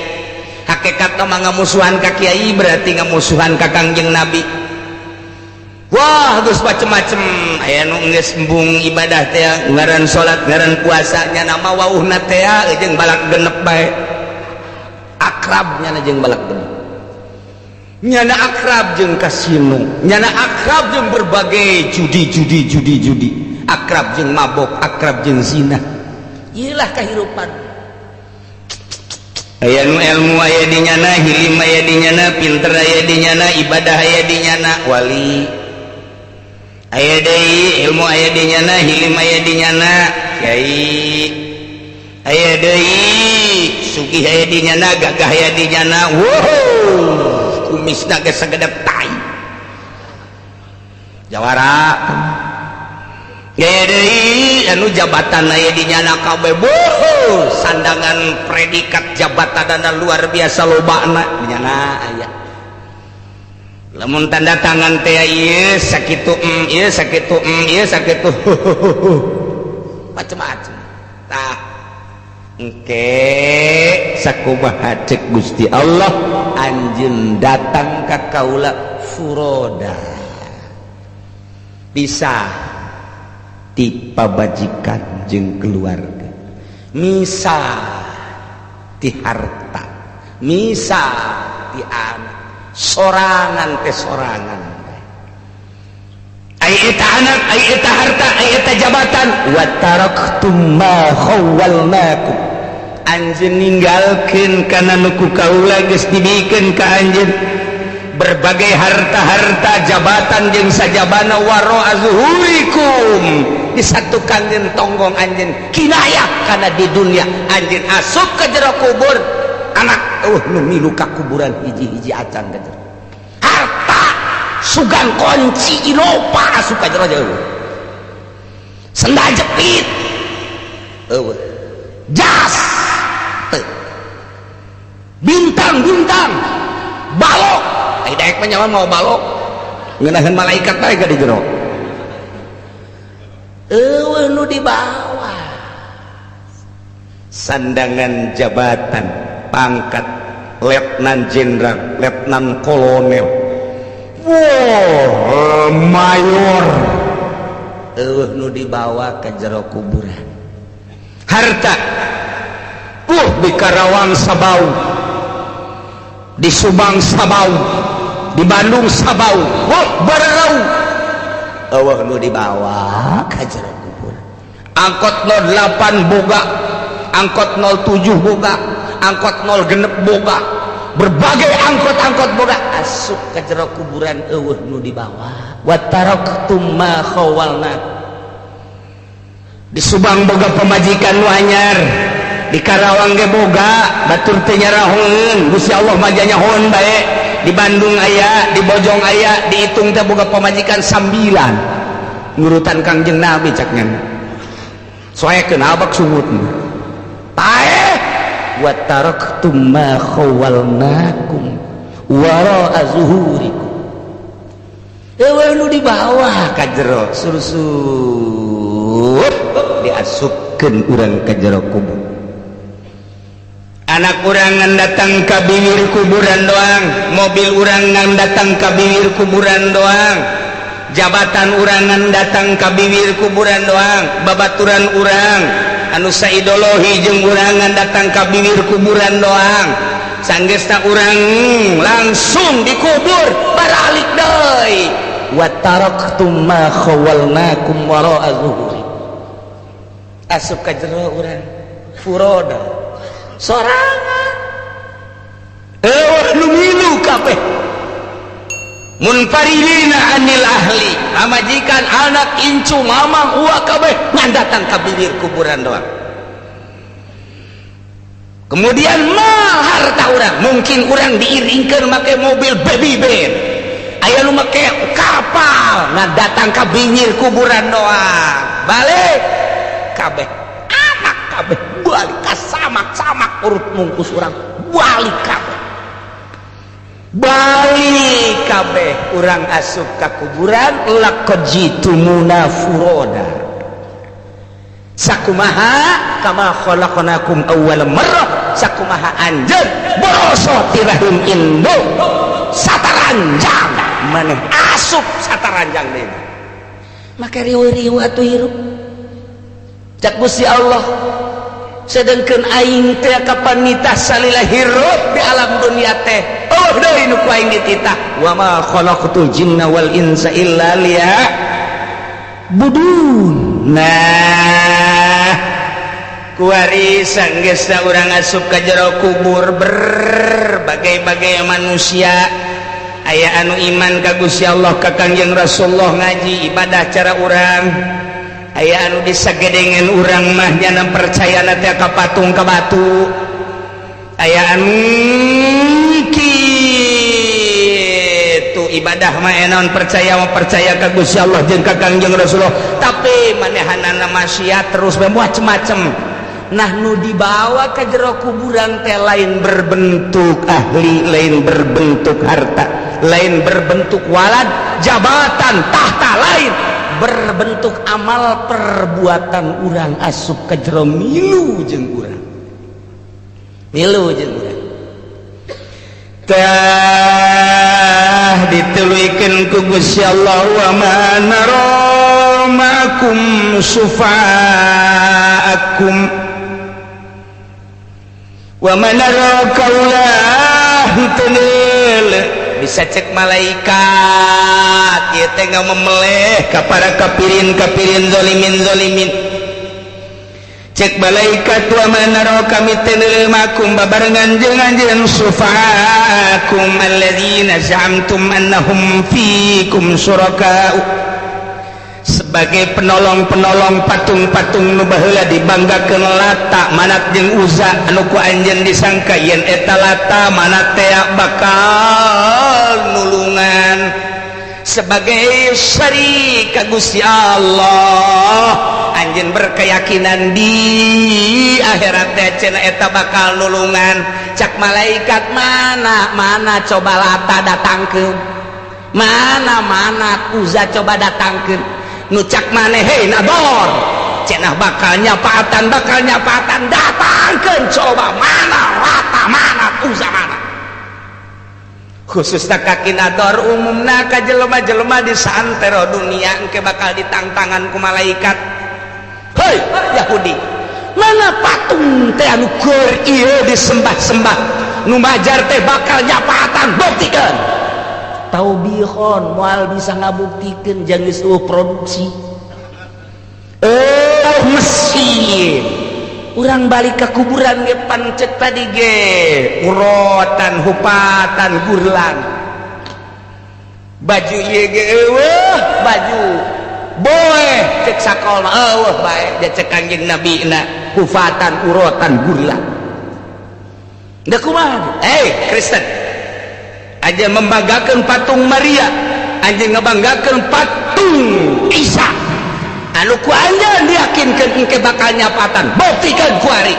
Hakikat mah ngamusuhan ka kiai berarti ngamusuhan ka Kangjeng Nabi. Wah, geus macem-macem. Aya nu geus embung ibadah teh, ngaran salat, ngaran puasa, nya nama wauhna teh jeung balak genep bae. Akrab nyana jeung balak genep, nyana akrab jeung kasino, nyana akrab jeung berbagai judi, judi, judi, judi, akrab jeung mabok, akrab jeung zina. Iyalah kehidupan. Aya nu ilmu aya di nyana, hilim aya di nyana, pinter aya di nyana, ibadah aya di nyana, wali. Aya deui ilmu aya di nyana, hilim aya di nyana, kiai. Aya deui sugih aya di nyana, gagah aya di nyana. Wow, kumisna geus sagede tai jawara. Aya deui anu jabatan aya di nyana kabeh. Boh, sandangan predikat jabatanana luar biasa lobana di nyana aya. Lamun tanda tangan teh ieu sakitu, ieu sakitu, ieu sakitu, macem-macem. Tah, engke sakumaha cek Gusti Allah, anjeun datang ka kaula furoda, bisa ti pabajikan jeung keluarga, misah ti harta, misah ti anak, sorangan teh sorangan. Ai eta anak, ai eta harta, ai eta jabatan, wa taraktum ma khawwalnakum, anjeun ninggalkeun kana nu ku kaula geus dibikeun ka anjeun, berbagai harta-harta, jabatan jeung sajabana, waro azhurikum, disatukan jeung tonggong anjeun, kinayah kana di dunia. Anjeun asup ke jero kubur, anak nu milu ka kuburan hiji-hiji acan ka jero. Harta sugan kunci Innova asup ka jero jauh, sendal jepit eueuh, jas teu, bintang-bintang balok. Ai daek mah nyawa mau balok ngeunaheun malaikat bae ka di jero, eueuh nu dibawa. Sandangan jabatan pangkat letnan jenderal, letnan kolonel, wow, mayor, eueuh nu dibawa ke jero kuburan. Harta di Karawang sabau, di Subang sabau, di Bandung sabau, wow, barau. Euweuh nu dibawa ka jero kubur. Angkot 08 boga, angkot 07 boga, angkot 0 genep boga, berbagai angkot-angkot boga, asup ke jero kuburan euweuh nu dibawa. Wa taraktum ma khawalna. Di Subang boga pamajikan nu anyar, di Karawang ge boga, batur teu nyarahoeun, Gusti Allah mah nyahoeun bae. Di Bandung aya, di Bojong aya, dihitung teh boga pamajikan sambilan, nurutan Kangjeng Nabi cak nya soekeun abak sungut paeh. Wa taraktum ma khawalnakum wara'a zuhurikum. Euweuh nu dibawa ka jero, surusut diasupkeun urang ka jero kubur. Anak urang ngan datang ka bibir kuburan doang, mobil urang ngan datang ka bibir kuburan doang, jabatan urang ngan datang ka bibir kuburan doang, babaturan urang anu saideologi jeung urang ngan datang ka bibir kuburan doang. Sanggeusna urang langsung dikubur, baralik deui. Wa taraktum ma khawalnakum wara'a zuhuri. Asup ka jero urang furoda, sorangan, euweuh nu milu kabeh, munfaridina anil ahli. Pamajikan, anak, incu, mamang, uwa kabeh ngan datang ka bibir kuburan doang. Kemudian mal, harta urang, mungkin urang diiringkeun make mobil baby band, aya nu make kapal, ngan datang ka bibir kuburan doang, balik kabeh. Anak kabeh balik ka samak-samak, urut mungkus urang balik kabeh, balik kabeh. Urang asup ka kuburan, laqad jitumuna furoda. Sakumaha kama khalaqnakum awwal marrah, sakumaha anjeun borosot ti rahim indung sataranjang, maneh asup sataranjang deui. Maka riweuh-riweuh atuh hirup. Cak Gusti Allah, sedangkan aing teh kapan nitah salila hirup di alam dunia teh, oh deui nu ku aing dititah, wa ma khalaqtul jinna wal insa illa liya'budun. Nah, kuari sanggeusna urang asup ka jero kubur, berbagai-bagai manusia aya anu iman ka Gusti Allah, ka Kangjeng Rasulullah, ngaji, ibadah cara urang, aya anu disagedengen urang mah nyana percaya teh ka patung, ka batu, aya anu kitu ibadah mah enon percaya mah percaya ka Gusti Allah jeung ka Kangjeng Rasulullah, tapi manehanana maksiat terus macem-macem. Nah, nu dibawa ke jero kuburan teh lain berbentuk ahli, lain berbentuk harta, lain berbentuk walad, jabatan, tahta, lain berbentuk amal perbuatan urang asup ke jero, milu jeung urang, milu jeung urang. Tah, dituluykeun ku Gusti Allah, wa ma nara ma'akum syufa'akum wa ma nara kaulah tenel. Bisa cek malaikat ieu teh memeleh ka para kafirin kafirin, zalimin zalimin. Cek malaikat, wa ma nara, kami teu ma'akum, babarengan jeung anjeun, syufa'akum alladzina za'amtum annahum fikum syuraka'u, sebagai penolong-penolong patung-patung nu baheula dibanggakeun, Lata, Manat jeung Uza, anu ku anjeun disangka yen eta Lata, Manat teh bakal nulungan sebagai syarik ka Gusti Allah. Anjeun berkeyakinan di akhirat teh cenah eta bakal nulungan. Cak malaikat, mana mana, coba Lata datangkeun, mana mana Uza, coba datangkeun. Nu cak maneh, hei nador, cenah bakal nyapaatan, bakal nyapaatan, datangkeun coba, mana Lata, mana Uza, mana. Khususnya ka Ki Nador, umumna ka jelema-jelema di santero dunia, engke bakal ditangtangan ku malaikat. Hei Yahudi, mana patung teh anu keur ieu disembah-sembah, nu majar teh bakal nyapaatan, buktikan. Taubihon moal bisa ngabuktikeun jeung geus euweuh produksi, eh, mesin. Urang balik ke kuburan ge pan cek tadi ge urotan, hupatan, gurlan. Baju ieu ge euweuh, baju boeh cek sakol mah euweuh bae. Dia cek Kanjeng Nabi na hufatan, urotan, gurlan. Da kumaha? Eh, Kristen aja membanggakan patung Maria, aja ngebanggakan patung Isa anu ku anjeun diyakinkeun engke bakal nyapatan. Buktikan kuari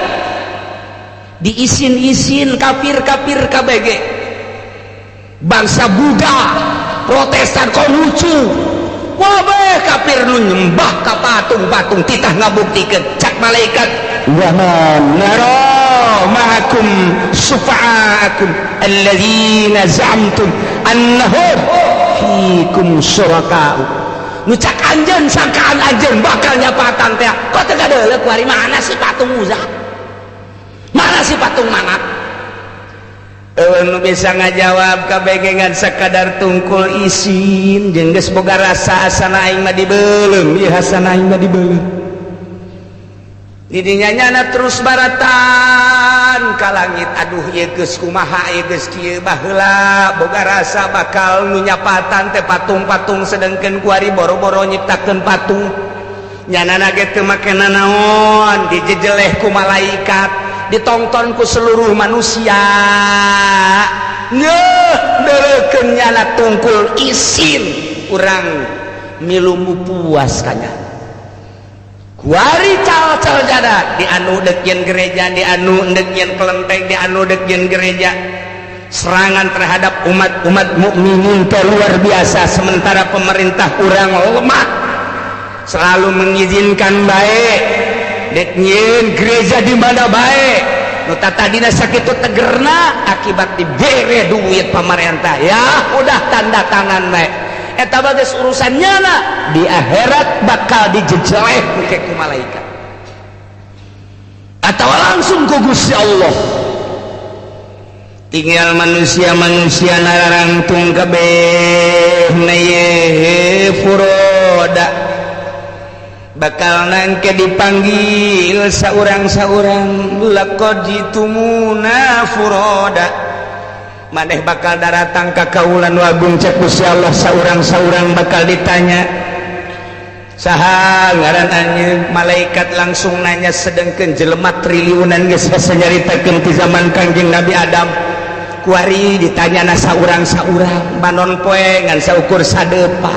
diisin-isin kafir-kafir KBG, bangsa Buddha, Protestan, Konghucu, wabeh kafir nu nyembah ka patung-patung titah ngabuktikeun. Cak malaikat, wa ma nara ma'akum syufa'akum alladzina za'amtum annahum fikum syuraka'u. Nu cak anjeun, sangkaan anjeun bakal nyapatan teh, kok teu kadeuleu kuari? Mana si patung Uzza, mana si patung Manat? Euweuh nu bisa ngajawab. Kabeh ngan sakadar tungkul isin jeung geus boga rasa asana aing mah dibeuleum ieu, asana aing mah dibeuleum. Didinya nyana terus baratan ka langit. Aduh, ieu geus kumaha, ieu geus kieu? Baheula boga rasa bakal nu nyapatan teh patung-patung, sedengkeun kuari boro-boro nyiptakeun patung, nyana ge teu make nanaon, dijejeleh ku malaikat, ditonton ku seluruh manusia. Ngeuh, deurekeun nyana tungkul isin, urang milu puas kanya. Kuari cal-cal jada di anu dek nyieun gereja, di anu dek nyieun kelenteng, di anu dek nyieun gereja. Serangan terhadap umat-umat mukminin teh luar biasa, sementara pemerintah kurang lemah, selalu mengizinkan baik dek nyieun gereja di mana baik. Nu tadina sakitu tegerna, akibat dibere duit pemerintah, ya udah tanda tangan baik. Eta bagus urusan nyana di akhirat bakal dijejeleh ke ku malaikat atau langsung ku Gusti Allah. Tinggal manusia-manusia nararangtung kabeh na ye furoda, bakal nangke dipanggil saurang-saurang. Laqad jitumuna furoda, maneh bakal daratang ka kaula nu agung, cek Gusti Allah. Saurang-saurang bakal ditanya, saha ngaran anjeun? Malaikat langsung nanya, sedangkan jelema triliunan geus hese nyaritakeun ti zaman Kangjeng Nabi Adam. Kuari ditanya na saurang-saurang, panon poe ngan saukur sadepa.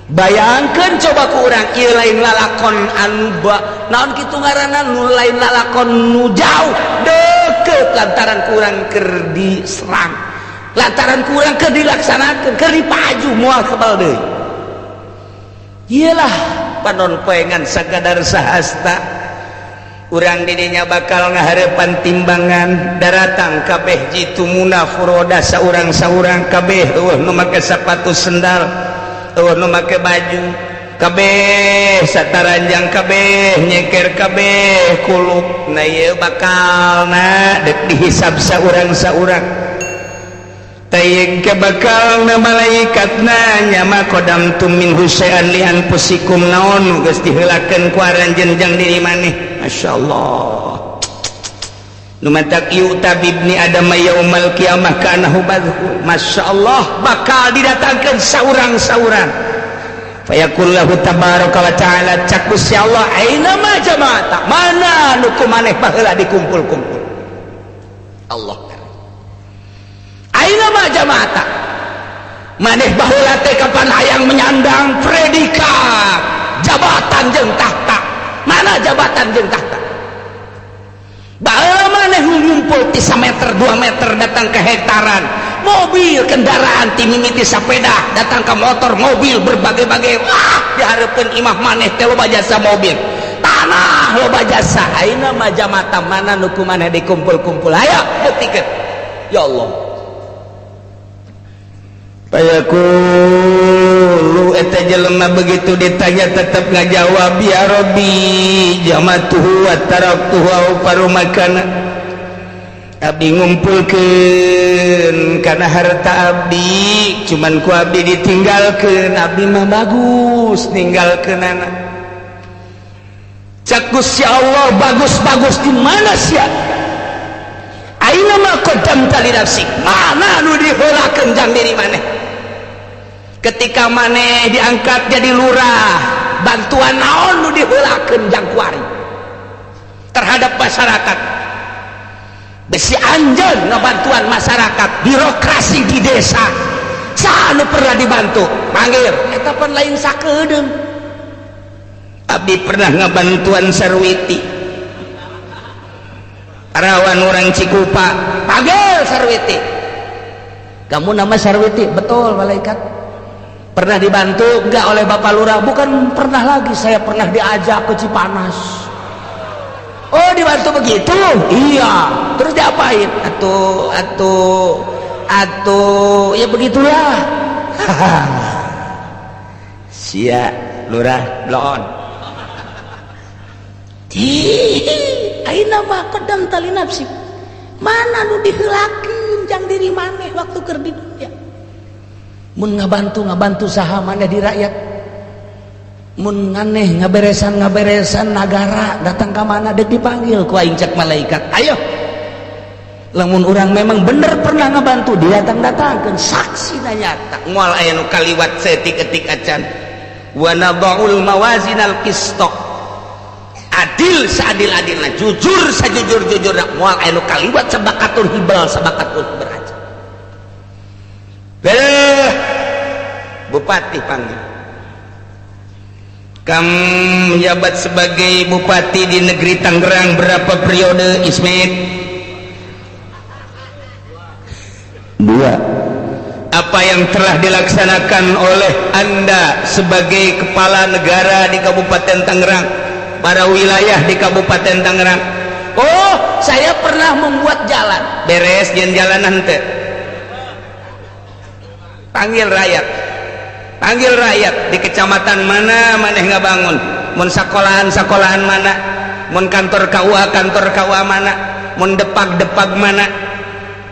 Bayangkan coba ku urang, ieu lain lalakon anu ba naon kitu ngaranna, nu lain lalakon nu jauh, deket, lantaran kurang keur diserang, lantaran kurang keur dilaksanakeun, keur dipaju, moal kebal deui. Iyalah, panon poe ngan sakadar sahasta. Urang didinya bakal ngaharepan timbangan, daratang kabeh jitumuna furoda, saurang-saurang kabeh euweuh nu make sepatu, sendal, euweuh nu make baju, kabeh sataranjang, kabeh nyeker, kabeh kuluk. Nah, ieu bakal na dek dihisab saurang-saurang. Tayeng ke bakal na malaikat nanya, ma qadamtum minhu syai'an li anfusikum, naon nu geus diheulakeun ku aranjeun jang diri maneh? Masyaallah, nu matak yu'ta bibni adam yaumal qiyamah kanahu badhu. Masyaallah, bakal didatangkeun saurang-saurang. Fayaqul lahu tabaraka wa ta'ala, cak Gusti Allah, aina ma jama'ata, mana nu ku maneh baheula dikumpul-kumpul? Allah, aina ma jama'ata, maneh baheula teh kapan hayang menyandang predikat jabatan jeung tahta, mana jabatan jeung tahta? Baheula maneh ngumpul ti meter 2 meter datang ke hektaran, mobil, kendaraan, ti mimiti sepeda datang ke motor, mobil berbagai-bagai. Wah, diharapkan imah maneh teh loba jasa, mobil, tanah loba jasa. Aina ma jamata, mana nu ku maneh dikumpul-kumpul? Ayo buktikan. Ya Allah. Fayaqulu, eta jelema begitu ditanya tetap ngajawab, ya Rabbi jamatuhu wa taraktuhu aw faru makana. Abdi ngumpulkeun kana harta abdi, cuman ku abdi ditinggalkeun, abdi mah bagus ninggalkeunana. Cak Gusti Allah, bagus-bagus di mana sia? Aina ma qaddamta li nafsik? Mana nu diheulakeun jang diri maneh? Ketika maneh diangkat jadi lurah, bantuan naon nu diheulakeun jang kuari terhadap masyarakat? Besi anjeun ngabantuan masyarakat, birokrasi di desa saha nu pernah dibantu? Panggil eta pan lain sakedeung. Abdi pernah ngabantuan Sarwiti, parawan orang Cikupa. Panggil Sarwiti. Kamu nama Sarwiti? Betul. Malaikat, pernah dibantu enggak oleh Bapak Lurah? Bukan pernah lagi, saya pernah diajak ke Cipanas. Oh, dibantu begitu? Iya. Terus diapain? Atau atau atau ya begitulah. Sia lurah bloon. Aina ma qaddamta li nafsik? Mana nu diheulakeun jang diri maneh waktu keur di dunia? Mun ngabantu, ngabantu saha maneh di rakyat? Mun nganeh ngaberesan, ngaberesan nagara, datang ka mana dek dipanggil ku aing? Cek malaikat, ayo, lamun urang memang bener pernah ngabantu, datang datangkan saksi nyata. Moal aya nu kaliwat seetik-etik acan. Wa nada'ul mawazinal qista, adil seadil-adilna, jujur sajujur-jujurna, moal aya nu kaliwat sabakatul hibal, sabakatul beraja. Beh, bupati panggil. Kamu menjabat sebagai bupati di negeri Tangerang berapa periode, Ismet? Dua. Apa yang telah dilaksanakan oleh Anda sebagai kepala negara di Kabupaten Tangerang, para wilayah di Kabupaten Tangerang? Oh, saya pernah membuat jalan. Beres jalan jalan nanti. Panggil rakyat, panggil rakyat di kecamatan mana maneh ngabangun, mun sekolahan, sekolahan mana, mun kantor KUA, kantor KUA mana, mun depag, depag mana,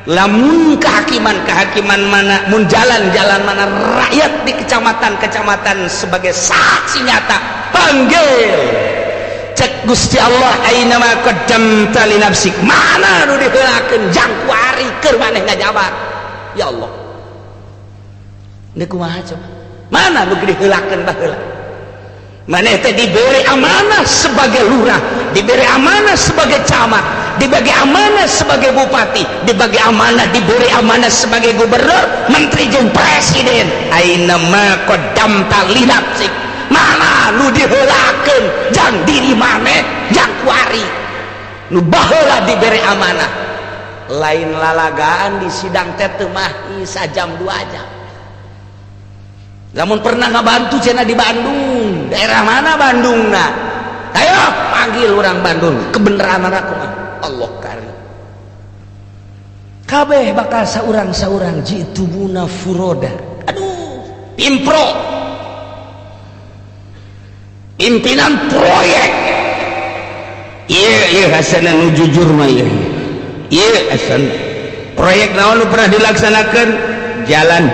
lamun kehakiman, kehakiman mana, mun jalan, jalan mana, rakyat di kecamatan kecamatan sebagai saksi nyata, panggil. Cek Gusti Allah, aina ma qaddamta li nafsik? Mana nu diheulakeun jang kuari keur maneh ngajabat? Ya Allah, ini kumaha coba? Mana nu diheulakeun baheula? Maneh teh diberi amanah sebagai lurah, diberi amanah sebagai camat, dibagi amanah sebagai bupati, dibagi amanah, diberi amanah sebagai gubernur, menteri jeung presiden. Aina ma qaddamta li nafsik? Mana nu diheulakeun jang diri maneh jang kuari nu baheula diberi amanah? Lain lalagaan di sidang teh, teu mah sajam 2 jam. Lamun pernah ngabantu cenah di Bandung, daerah mana Bandung? Nah, ayo panggil orang Bandung, kebenaran aku mah Allah kari kabeh bakal saurang-saurang. Ji'tumuna furoda. Aduh, pimpro, pimpinan proyek, iya iya, hasana nu jujur mah, iya iya. Hasan, proyek naon nu pernah dilaksanakan? Jalan.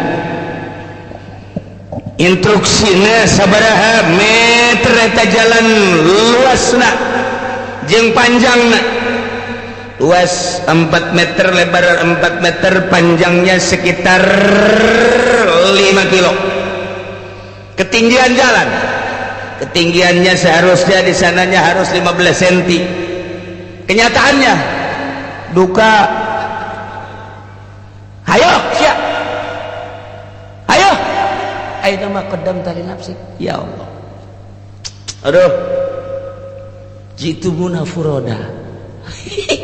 Instruksina sabaraha meter eta jalan, luasna jeung panjangna? Luas 4 meter, lebar 4 meter, panjangnya sekitar 5 kilo. Ketinggian jalan, ketinggiannya seharusnya di sananya harus 15 cm, kenyataannya duka. Ayo siap, ayo. Aina ma qaddamta li nafsik? Ya Allah, aduh. Jitumuna furoda.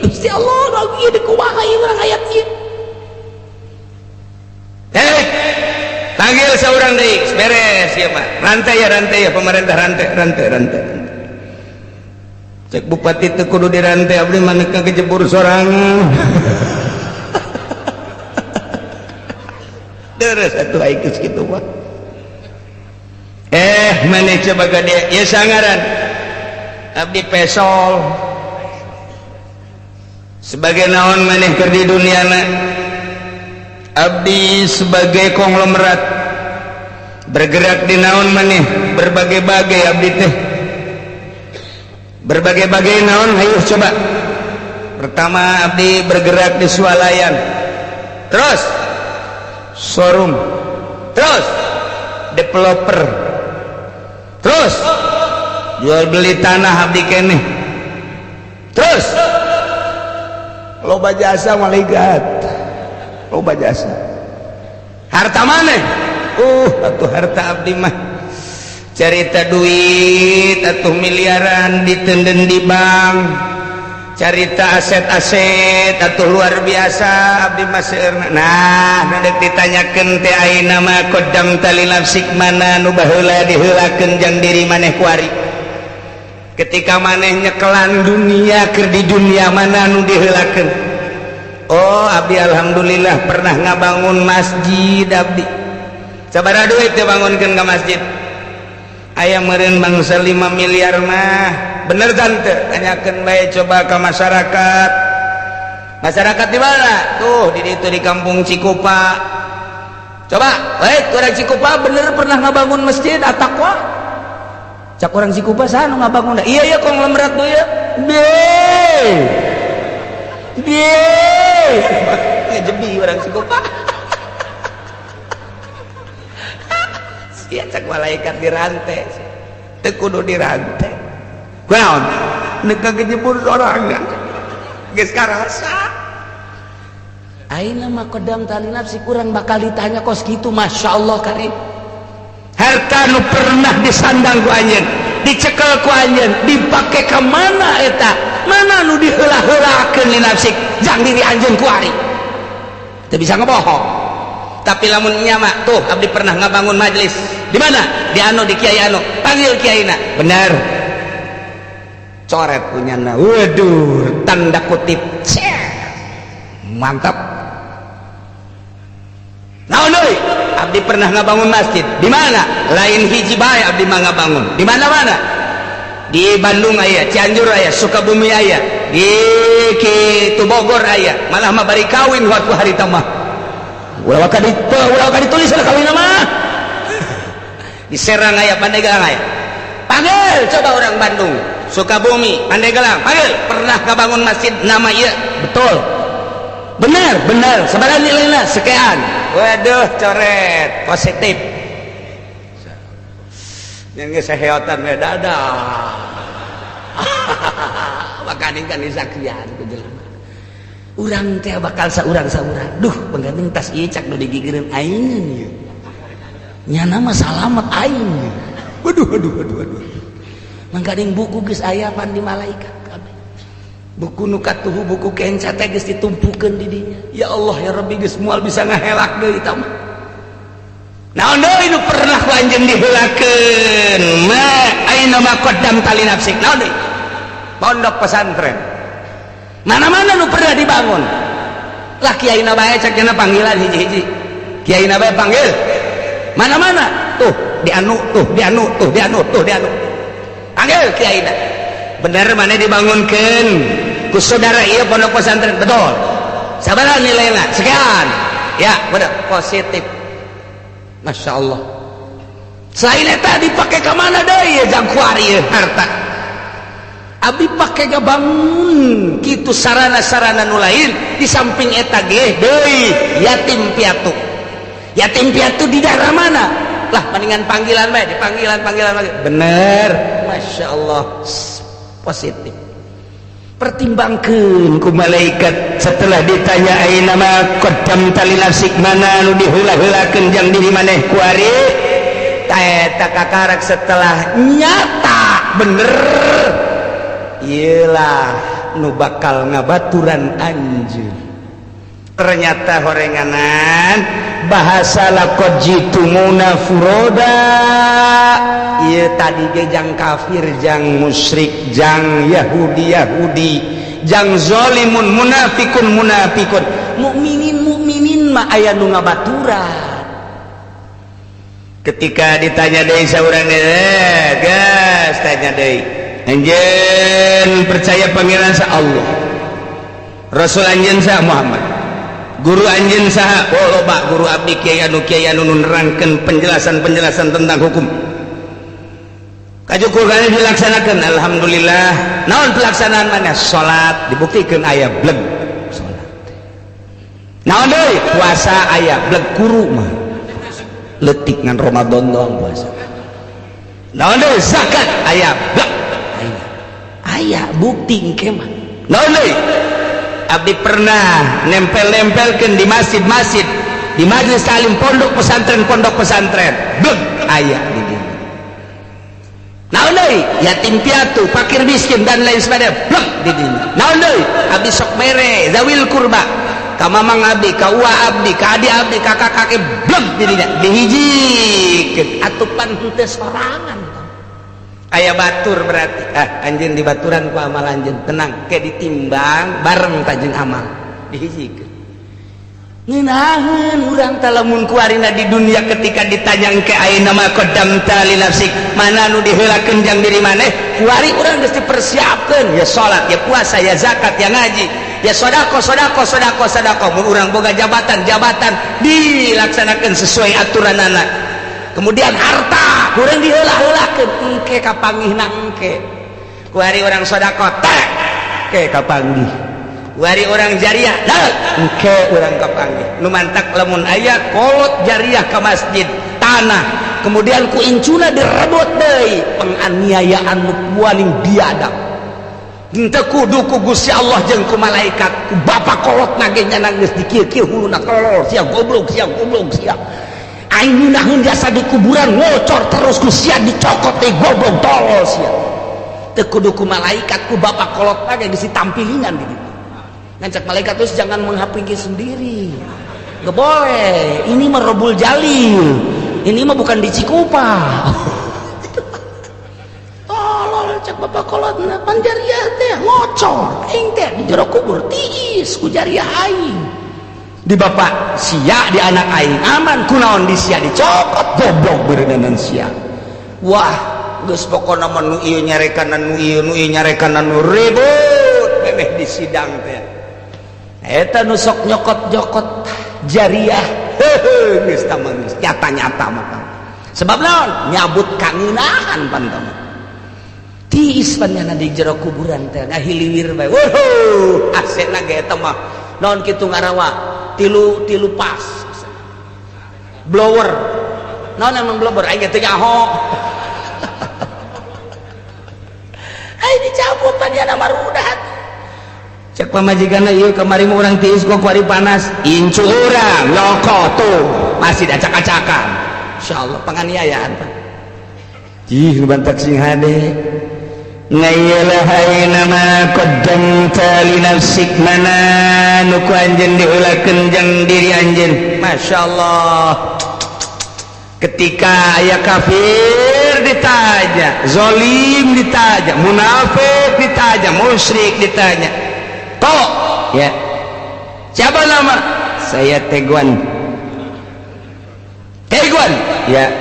Gusti Allah, lagi di kumaha ieu urang ayat ieu? Eh, panggil seorang deui, beres ya Pak. Rantai ya, rantai ya, pemerintah, rantai, rantai, rantai. Cek bupati teu kudu dirantai, abdi mah kejebur sorangan. Deres atuh ai geus kitu mah. Eh, maneh coba gede ya, sangaran abdi pesol. Sebagai naon maneh keur di dunia? Abdi sebagai konglomerat. Bergerak di naon maneh? Berbagai-bagai abdi teh. Berbagai-bagai naon? Hayu coba. Pertama abdi bergerak di swalayan. Terus showroom. Terus developer. Terus jual beli tanah abdi keneh. Terus loba jasa malaikat. Loba jasa. Harta maneh? Atuh harta abdi mah carita duit atuh miliaran ditenden di bank, carita aset-aset atuh luar biasa abdi mah seueurna. Nah, nu deuk ditanyakeun teh ayeuna mah qaddamta li nafsik, mana nu baheula diheulakeun jang diri maneh kuari. Ketika maneh nyekelan dunia, keur di dunia mana nu diheulakeun? Oh, abdi alhamdulillah pernah ngabangun masjid abdi. Sabaraha duit teh bangunkeun ka masjid? Aya meureun bangsa 5 miliar mah. Bener tante? Tanyakeun bae coba ka masyarakat. Masyarakat di mana? Tuh di ditu di kampung Cikupa. Coba, baik orang Cikupa bener pernah ngabangun masjid At-Taqwa? Cak orang Cikupa saha nu ngabangun? Iya ya konglomerat tuh ya. B. B. Ngejebi orang Cikupa. Sia cak malaikat dirantai. Teu kudu dirantai. Kunaon? Neuk kejebur sorangan. Geus karasa. Ayeuna mah qaddamta li nafsi kurang bakal ditanya kos kitu, Masya Allah karim. Harta nu pernah disandang ku anjeun, dicekel ku anjeun, dipake ka mana eta? Mana nu diheula-heulakeun li nafsik jang diri anjeun kuari? Teu bisa ngebohong. Tapi lamun nya mah tuh abdi pernah ngabangun majelis. Di mana? Di anu, di kiai anu. Panggil kiaina. Bener. Coret punyana. Waduh, tanda kutip. Mantap. Naon deui? Abdi pernah ngabangun masjid. Di mana? Lain hiji bae abdi mah ngabangun. Di mana-mana? Di Bandung aya, Cianjur aya, Sukabumi aya, di kitu Bogor aya. Malah mah bari kawin waktu hari mah. Ulah waka ditulis lah kawin mah. Di Serang aya, Pandeglang aya. Panggil coba orang Bandung, Sukabumi, Pandeglang, panggil. Pernah ngabangun masjid nama ieu? Betul. Benar, benar. Sabaraha nilainya? Sekian. Waduh, coret, positif. Yang geus seheotan we dadah. Makaning kan disakian ku jelema. Urang teh bakal saurang-saurang. Duh, pengganting tas ieu cak nu digigireun aing ieu. Nyana mah salamet aing. Waduh, waduh, waduh, waduh. Mangkaning buku geus aya pan di malaikat kabeh. Buku nu katuhu, buku kenca teh geus ditumpukeun di dinya. Ya Allah ya Rabbi, geus moal bisa ngahelak deui eta mah. Naon deui nu pernah ku anjeun diheulakeun? Ma aina ma qaddamta li nafsik? Naon deui? Pondok pesantren. Mana-mana nu pernah dibangun? Lah kiai na bae cek cenah panggilan hiji-hiji. Kiai na bae panggil. Mana-mana? Tuh di anu, tuh di anu, tuh di anu, tuh di anu. Panggil kiai na. Bener mana dibangunkeun ku saudara ieu pondok pesantren? Betul. Sabaraha nilainya? Sekian. Ya, bener, positif. Masya Allah. Selain eta dipake ka mana deui jang kuari ieu harta? Abi pake ngabangun kitu sarana-sarana nu lain di samping eta ge deui yatim piatu. Yatim piatu di daerah mana? Lah mendingan panggilan bae, dipanggilan panggilan lagi. Bener. Masya Allah, positif. Pertimbangkeun ku malaikat setelah ditanya aina ma qaddamta li nafsik, mana nu diheula-heulakeun jang diri maneh kuari? Eta kakarak setelah nyata bener iyalah nu bakal ngabaturan anjeun. Ternyata horenganan bahasa laqad jitumuna furoda ieu tadi ge jang kafir, jang musyrik, jang Yahudi Yahudi, jang zalimun, munafikun munafikun, mukminin mukminin mah aya nu ngabaturan. Ketika ditanya deui saurang geus tanya deui, anjeun percaya pangeran sa Allah? Rasul anjeun saha? Muhammad. Guru anjeun saha? Oh, loba guru abdi, kiai anu, kiai anu nu nerangkeun penjelasan-penjelasan tentang hukum. Kajukur dilaksanakan, alhamdulillah. Naon pelaksanaan mana? Salat dibuktikan aya bleg salat. Naon deui? Puasa aya bleg, kuru mah leutik ngan Ramadan doang puasa. Naon deui? Zakat aya bleg, aya aya bukti engke mah. Naon deui? Abdi pernah nempel-nempelkeun di masjid-masjid, di majelis taklim pondok pesantren, pondok pesantren, bleg aya di dieu. Naon deui? Yatim piatu, fakir miskin, dan lain sebagainya, blek di dinya. Naon deui? Abdi sok mere zawil kurba, ka mamang abdi, ka uwa abdi, ka adi abdi, ka kakak, blek di dinya. Dihijikeun atupan henteu sorangan aya batur, berarti ah anjeun di baturan ku amal anjeun. Tenang, ke ditimbang bareng tajeng amal dihijikeun. Ngeunaheun urang teh lamun kuarina di dunia ketika ditanya ke aina ma qaddamta li nafsik, mana nu diheulakeun jang diri maneh. Kuari urang geus dipersiapkeun, ya salat, ya puasa, ya zakat, ya ngaji, ya sodako, sodako, sodako, sodako. Mun urang boga jabatan, jabatan dilaksanakan sesuai aturan anak. Kemudian harta kurang diheula-heulakeun, engke kapanggihna engke. Kuari urang sodako teh ke kapanggih, kuari urang jariah engke urang kapanggih. Nu mantak lamun aya kolot jariah ke masjid tanah, kemudian ku incuna direbut deui, penganiayaan nu paling biadab. Henteu kudu ku Gusti Allah jeung ku malaikat, ku bapak kolot nage nya geus dikieu-kieu huluna, "Tolol sia, goblok sia, goblok sia." Aing ngeunaheun jasa di kuburan ngocor terus, ku sia dicokot teh, "Goblok, tolol sia." Teu kudu ku malaikat, ku bapak kolot nage geus ditampilingan di ditu. Ngancak malaikat terus, "Jangan menghapiki sendiri, nggak boleh, ini mah Robul Jalil, ini mah bukan di Cikupa." "Tolol," cek bapak kolot, "pan jariah teh ngocor aing teh di jero kubur tiis ku jariah aing di bapak sia, di anak aing aman. Kunaon di sia dicokot? Goblok beureunan sia." Wah, geus pokona mah nu ieu nyarekanan nu ieu, nu ieu nyarekanan nu, ribut memeh di sidang teh. Eta nu sok nyokot-nyokot jariah, heuheuh, geus tah mah geus nyata-nyata mah. Sebab naon? Nyabut kangeunahan pan tah tiis pan nyana di jero kuburan teh ngahiliwir bae. Wuh, asena ge eta mah naon kitu ngarawa tilu tilu pas blower. Naon emang blower? Aing teh nyaho. Aing dicabut pan nyana marudat. Cek pamajikanna, "Ieu kamari mah urang tiis kok kuari panas." Incu urang nyokot tuh masih acak-acakan. Insyaallah penganiayaan Pak. Ih, nu bantak sing hade. Ngayelah ma qaddamta li nafsik, mana nu ku anjeun diheulakeun jang diri anjeun. Masyaallah. Ketika aya kafir ditanya, zolim ditanya, munafik ditanya, musyrik ditanya. Kok ya, siapa nama? Saya Teguan. Teguan ya.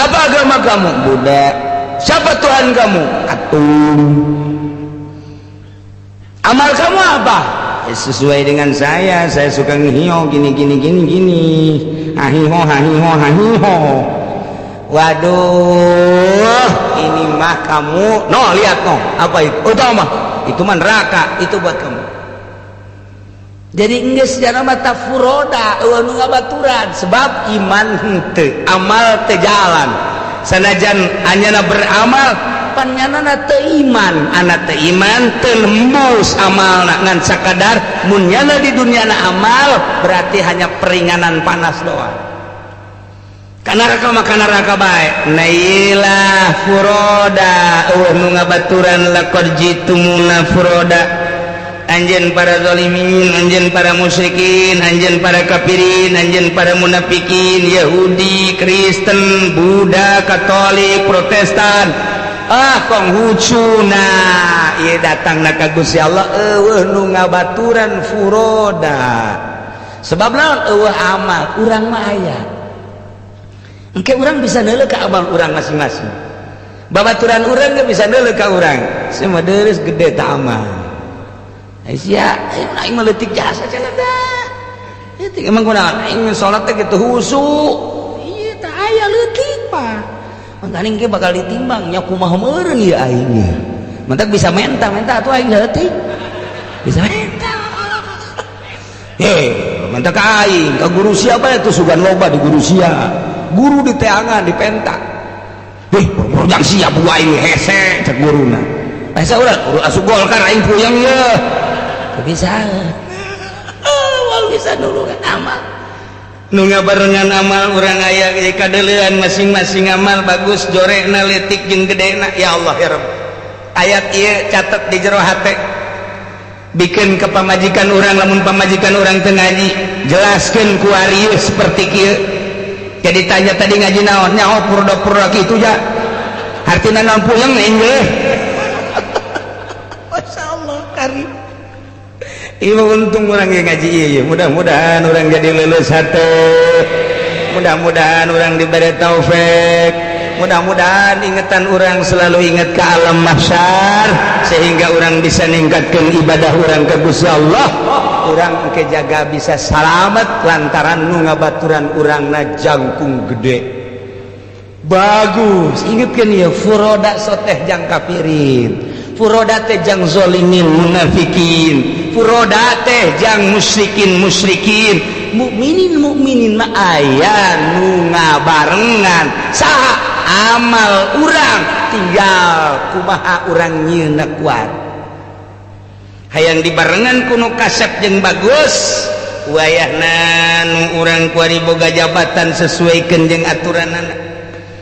Apa agama kamu? Buddha. Siapa Tuhan kamu? Atung. Amal kamu apa? Ya, sesuai dengan saya suka ngihio gini gini gini gini, hahiho hahiho hahiho. Waduh, ini mah kamu no, lihat no, apa itu? Oh, itu mah, itu mah neraka itu buat kamu. Jadi geus jana mata furoda, eueuh nu ngabaturan, sebab iman henteu, amal teu jalan. Sanajan anyana beramal, pan nyanana teu iman, anak teu iman teu nembus amalna, ngan sakadar mun nyana di dunia na amal berarti hanya peringanan panas doang. Ka neraka mah ka neraka bae. Nailah furoda, eueuh nu ngabaturan. Laqad jitumuna furoda. Anjeun para zalimin, anjeun para musyrikin, anjeun para kafirin, anjeun para munafikin, Yahudi, Kristen, Buddha, Katolik, Protestan, ah Konghucu, nah ieu datangna ka Gusti Allah eueuh nu ngabaturan, furoda. Sebab naon? Eueuh amal. Urang mah aya, engke urang bisa neuleuh ka amal urang masing-masing. Babaturan urang ge bisa neuleuh ka urang, semua deres gede ta amal. Sia aing mah leutik jasa cenah teh. Leutik emang kunaon aing salat teh kitu husu. Ieu teh aya leutik pak. Mangkaning ge bakal ditimbang nya kumaha meureun ieu aing ieu. Mentak bisa menta-menta atuh aing leutik. Bisa menta. Heh, mentak ka aing ka guru sia bae tuh sugan loba di guru sia. Guru di teangan dipenta. Heh, boro-boro sia bu aing hese cek guruna. Hese urang guru asup Golkar aing puyeng ieu. Bisa. Wal bisa nulungan amal. Nu ngabarengan amal urang aya kadeulean masing-masing amal bagus jorekna leutik jeung gedena ya Allah ya Rabb. Ayat ieu catet di jero hate. Bikin ke pamajikan urang lamun pamajikan urang teu ngaji, jelaskeun ku ari seperti kieu. Jadi tanya tadi ngaji naon? Nyaho purda-purda kitu ja. Hartina naon puyeng aing geus. Masyaallah kari. Ieu untung urang ge ngaji ieu, mudah-mudahan urang jadi lulus hate. Mudah-mudahan urang diberi taufik. Mudah-mudahan ingetan urang selalu ingat ke alam mahsyar sehingga urang bisa ningkatkan ibadah urang ke Gusti Allah. Urang ke jaga bisa salamet lantaran nu ngabaturan urangna jangkung gede. Bagus, ingetkeun ieu furoda soteh jang kafirin. Furoda teh jang zolimin munafikin, furoda teh jang musyrikin musyrikin, mukminin mukminin mah aya nu ngabarengan saha amal urang tinggal kumaha urang nyieunna kuat. Hayang dibarengan ku nu kasep jeung bagus, wayahna nu urang kuari boga jabatan sesuaikeun jeung aturanana.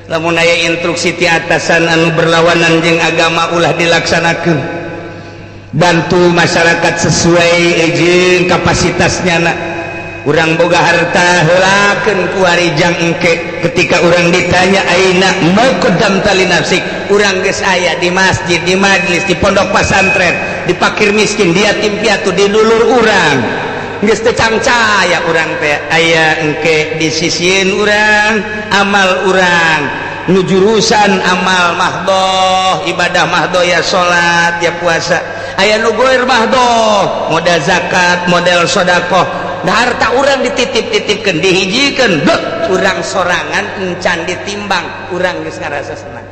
Lamun aya instruksi ti atasan anu berlawanan jeung agama ulah dilaksanakeun. Bantu masyarakat sesuai jeung kapasitasnya na. Urang boga harta heulakeun ku ari jang engke ketika urang ditanya aina ma qaddamta li nafsik, urang geus aya di masjid, di majlis, di pondok pesantren, di fakir miskin, di yatim piatu, di dulur urang. Geus teu cangcaya urang teh aya engke di sisieun urang amal urang nu jurusan amal mahdoh, ibadah mahdoh ya salat ya puasa, aya nu goir mahdoh model zakat, model sedekah. Nah, harta urang dititip-titipkeun, dihijikeun, beuh urang sorangan encan ditimbang, urang geus ngarasa senang.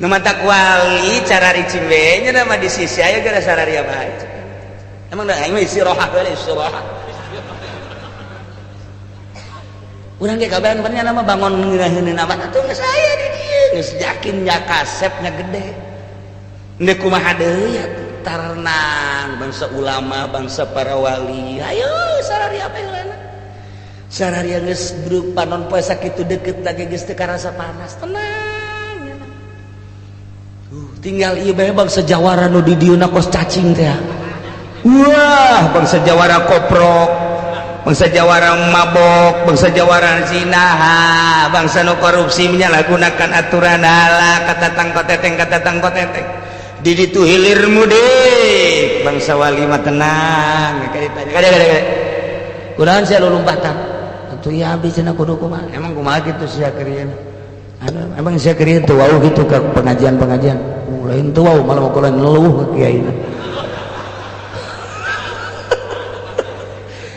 Nu matak wali cara ricin we nya mah di sisi aya gara sararia bae. Emang dah aing mah istirahat we istirahat. Urang ge kabaran bener nama bangun ngeunaheun nama atuh geus aya di dieu geus yakin nya kasepnya gede. Ndek kumaha deui atuh tarenang bangsa ulama, bangsa para wali. Ayo sararia apa heulana? Sararia geus bruk panon poe sakitu deukeut lagi geus teu karasa panas, tenang. Tinggal ieu bae bangsa jawara nu di dieuna kos cacing teh. Wah, bangsa jawara koprok, bangsa jawara mabok, bangsa jawara zina, bangsa nu korupsi menyalahgunakan aturan ala kata tangkoteteng kata tangkoteteng. Di ditu hilir mudik, bangsa wali mah tenang. Ditanya, kade kade kade. Kunaon sia lulumpatan? Atuh ya abdi cenah kudu kumaha? Emang kumaha kitu sia keur ieu? Emang sia keur ieu teu wauh kitu ka pengajian-pengajian. Lain teu wauh malah mah ngeluh ka kiai.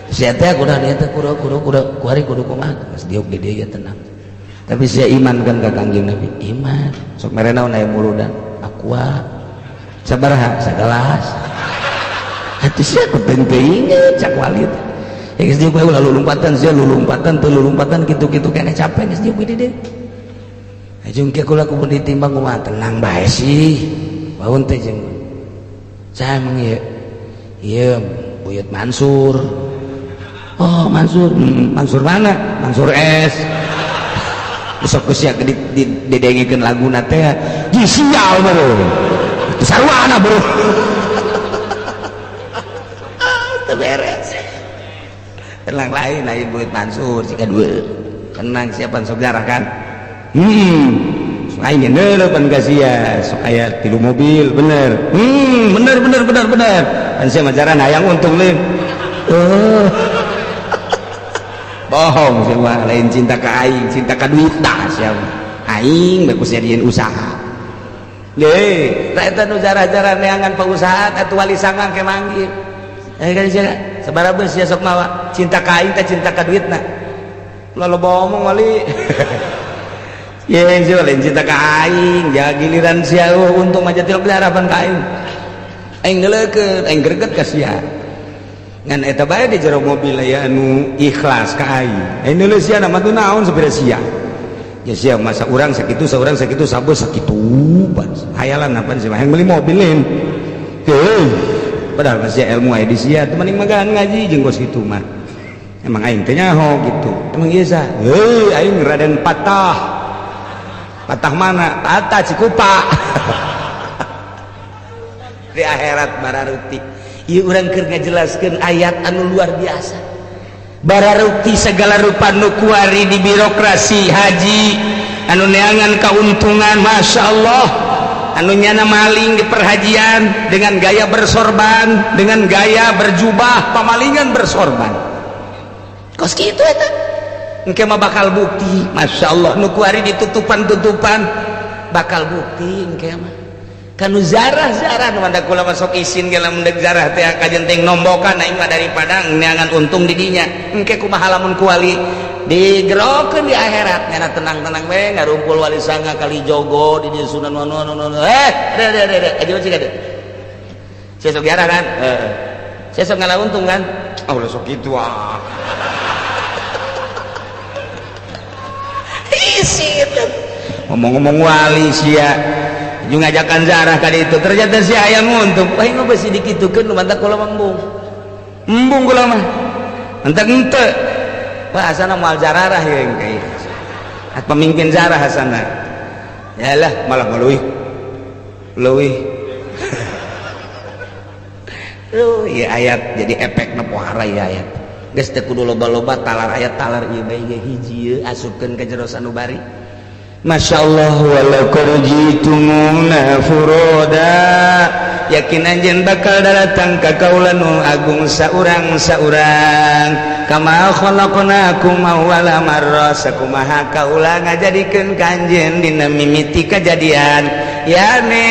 Sia teh kudu dia teh kudu kudu kudu kuari kudu kumaha geus diuk di dieu tenang. Tapi sia iman kan ka Kangjeng Nabi? Iman. Sok mere naon aya muludan? Aqua. Sabaraha? Sagelas. Atuh sia ku teuing cak wali teh. Ya geus diuk we ulah lulumpatan sia lulumpatan teu lulumpatan kitu-kitu keneh capek geus diuk di dieu. Ajung ke kula kudu ditimbang kumaha tenang bae sih. Baun teh jeung saya emang ieu. Ieu Buyut Mansur. Oh Mansur, Mansur mana? Mansur S. Besok geus sia didengikeun laguna teh. Ji sial bro. Itu sarwana bro. Teu beres. Tenang lain lain Buyut Mansur jika dua. Tenang siapa sok jarah kan? Sok aing neulepan ka sia, sok aya 3 mobil bener. Bener bener bener bener. Kan sia mah jaran hayang untung lain. Bohong sia mah, lain cinta ka aing, cinta ka duit dah sia mah. Aing bagus jadian usaha. Deh, eta nu jarah-jarah neangan pengusaha atau wali sanga ke manggil. Eh kan sia sabaraha beus sia sok mawa cinta ka aing teh cinta ka duitna. Loba omong wali. Ye sia lain cinta ka aing, ja giliran sia untung mah tilok harapan ka aing. Aing neuleukeun, aing greget ka sia. Ngan eta bae di jero mobil aya anu ikhlas ka aing. Aing neuleuh sia mah tuh naon sapira sia. Ya sia masa urang sakitu, saurang sakitu, sabeus sakitu pan. Hayalan apaan sih mah yang beli mobil lain. Heuh. Padahal masih ilmu aya di sia, teu mending magan ngaji jeung kos kitu mah. Emang aing teh nyaho gitu. Emang ieu sah? Heuh, aing Raden Patah. Patah mana? Patah Cikupa. Di akhirat bararuti. Ieu urang keur ngajelaskeun ayat anu luar biasa. Bararuti segala rupa nu kuari di birokrasi haji anu neangan keuntungan, Masya Allah, anu nyana maling di perhajian dengan gaya bersorban, dengan gaya berjubah pamalingan bersorban kos kitu eta engke mah bakal bukti. Masya Allah, nu kuari ditutupan-tutupan bakal bukti engke mah. Kanu zarah-zarah nu mandak kula masuk isin ge lamun deuk zarah teh kajen teh nombokan aing mah daripada neangan untung di dinya. Engke kumaha lamun kuali digerokeun di akhirat, nyana tenang-tenang we ngarumpul wali sanga kali jogo di dieu Sunan nu eh de de de de aja cik de sia sok jarah kan, heeh sia sok ngalah untung kan, ah ulah sok kitu ah isin ngomong-ngomong wali sia jeung ngajakan zarah kali itu ternyata si hayang untung. Wah ini besi dikitukeun nu mantak kula mah embung embung kula mah entek henteu. Wah asana moal zararah ieu engke pemimpin zarah asana yalah malah leuwih leuwih. Ieu ayat jadi efek na pohara ieu ayat geus teu kudu loba-loba talar ayat talar ieu bae ge hiji ieu asupkeun ka jero sanubari. Masya Allah, walaqad jitumuna furoda, yakin anjeun bakal datang ka kaula nu agung saurang-saurang. Kama khalaqnakum awwala marrah, sakumaha kaula ngajadikeun ka anjeun dina mimiti kajadian. Yani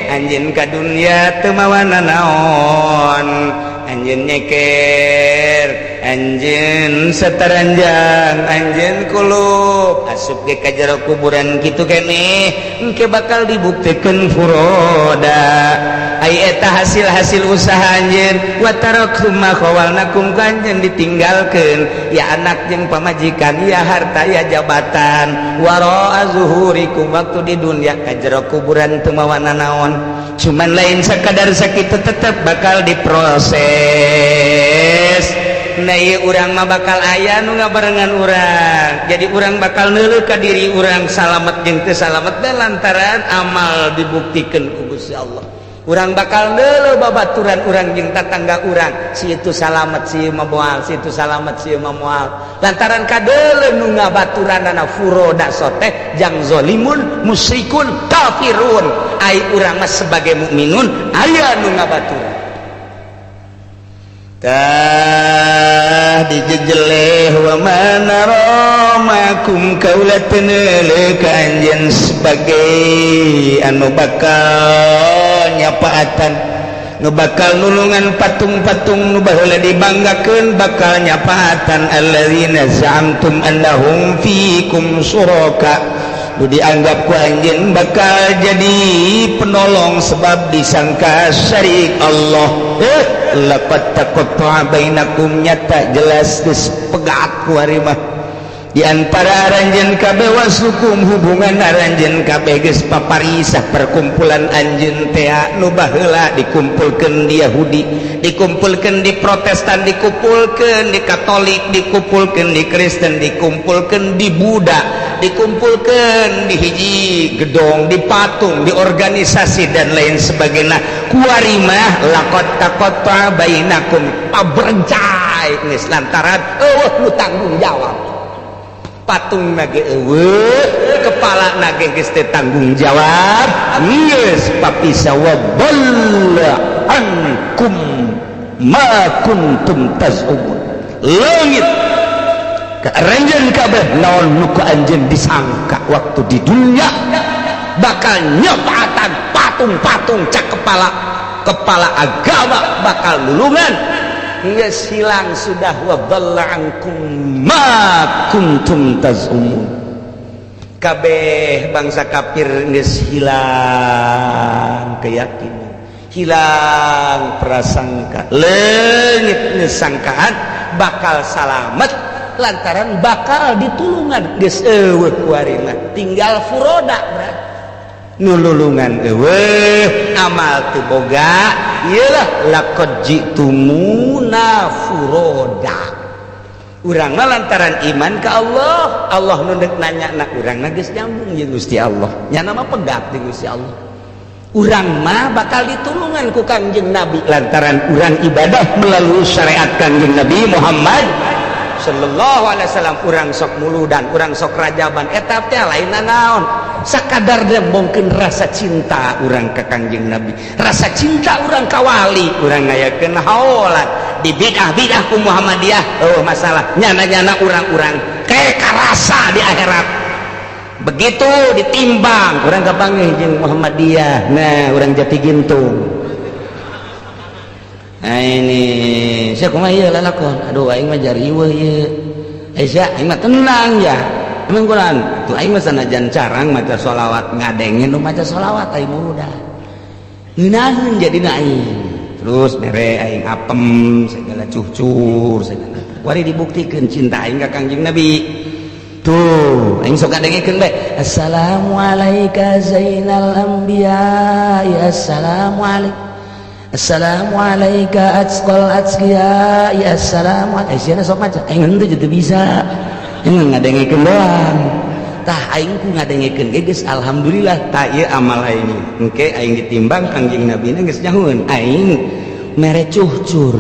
anjeun ka dunya teu mawana naon, anjeun nyeker, anjeun sataranjang, anjeun kulub asup ge ka jero kuburan kitu keneh engke bakal dibuktikeun furoda. Ai eta hasil-hasil usaha anjeun wa taraktum ma khawalnakum, ka anjeun ditinggalkeun ya anak jeung pamajikan, ya harta, ya jabatan, wara zuhurikum waktu di dunya ka jero kuburan teu mawana naon. Cuman lain sakadar sakitu tetep bakal diproses. Nah ieu urang mah bakal aya nu ngabarengan urang. Jadi urang bakal neuleuh ka diri urang salamet jeung teu salamet da lantaran amal dibuktikeun ku Gusti Allah. Urang bakal neuleuh babaturan urang jeung tatangga urang, si itu salamet si ieu mah moal, si itu salamet si ieu mah moal. Lantaran kadeuleuh nu ngabaturanana furoda soteh jang zalimun, musyrikun, kafirun. Ai urang mah sebagai mukminun aya nu ngabaturan. Tah dijejeleh wa manaramakum kaula teu ka anjeun sebagai anu bakal nyapaatan, nu bakal nulungan patung-patung nu baheula dibanggakeun bakal nyapaatan alladzina za'amtum annahum fiikum syuraka, nu dianggap ku anjeun bakal jadi penolong sebab disangka syarik Allah. Laqad taqatta'a bainakum, nyata jelas geus pegat ku ari mah di antara aranjeun kabeh wasukum hubungan aranjeun kabeh geus paparisah perkumpulan anjeun teh nu baheula dikumpulkeun di Yahudi, dikumpulkeun di Protestan, dikumpulkeun di Katolik, dikumpulkeun di Kristen, dikumpulkeun di Buddha, dikumpulkeun di hiji gedong, di patung, di organisasi dan lain sebagainya. Kuari mah laqad taqatta bainakum, pabercai geus lantaran eueuh nu tanggung jawab. Patung nage eueuh, kepala nage geus teu tanggung jawab, geus papisa wa dhalla ankum ma kuntum tazumun. Leungit kearanjeun kabeh naon nu ku anjeun disangka waktu di dunia bakal nyapaatan. Patung-patung cak kepala kepala agama bakal nulungan geus hilang sudah. Wa dhalla ankum ma kuntum tazumun. Kabeh bangsa kafir geus hilang keyakinan, hilang prasangka, leungit sangkaan bakal salamet lantaran bakal ditulungan, geus eueuh kuari mah tinggal furoda. Berarti nululungan eueuh, amal teu boga. Iyalah, laqad jitumuna furoda. Urang mah lantaran iman ka Allah, Allah nu deuk nanya na urang geus nyambung jeung Gusti Allah, nya mah pegat jeung Gusti Allah. Urang mah bakal ditulungan ku Kangjeng Nabi lantaran urang ibadah melalui syariat Kangjeng Nabi Muhammad sallallahu alaihi wasallam. Urang sok muludan, urang sok rajaban, eta teh lain naon, sakadar nembongkeun rasa cinta urang ka Kangjeng Nabi, rasa cinta urang ka wali. Urang ngayakeun haolan di bid'ah-bid'ah ku Muhammadiyah, oh masalah nyana-nyana urang-urang kayak karasa di akhirat begitu ditimbang urang kapanggih jeung Muhammadiyah. Nah, urang Jati Gintung. Nah, ini sia kumaha ieu lalakon? Aduh, aing mah jariweuh ieu. Eh, sia, aing mah tenang ya. Emang kunaon tuh? Aing mah sanajan carang maca sholawat, ngadengin nu maca sholawat, aing udah ngeunaheun jadina. Aing terus mere aing apem segala, cucur segala, wari dibuktikan cinta aing ka Kangjeng Nabi. Tuh aing sok ngadengekeun bae, assalamualaikum zainal anbiya ya, assalamualaikum, assalamualaikum atqal atqiya ya, assalamualaikum. Sia sok maca, aing henteu teu bisa, aing ngadengekeun doang. Tah, aing ku ngadengekeun ge geus alhamdulillah. Tah, ieu amal aing engke aing ditimbang Kangjeng Nabi na geus nyahueun aing mere cucur.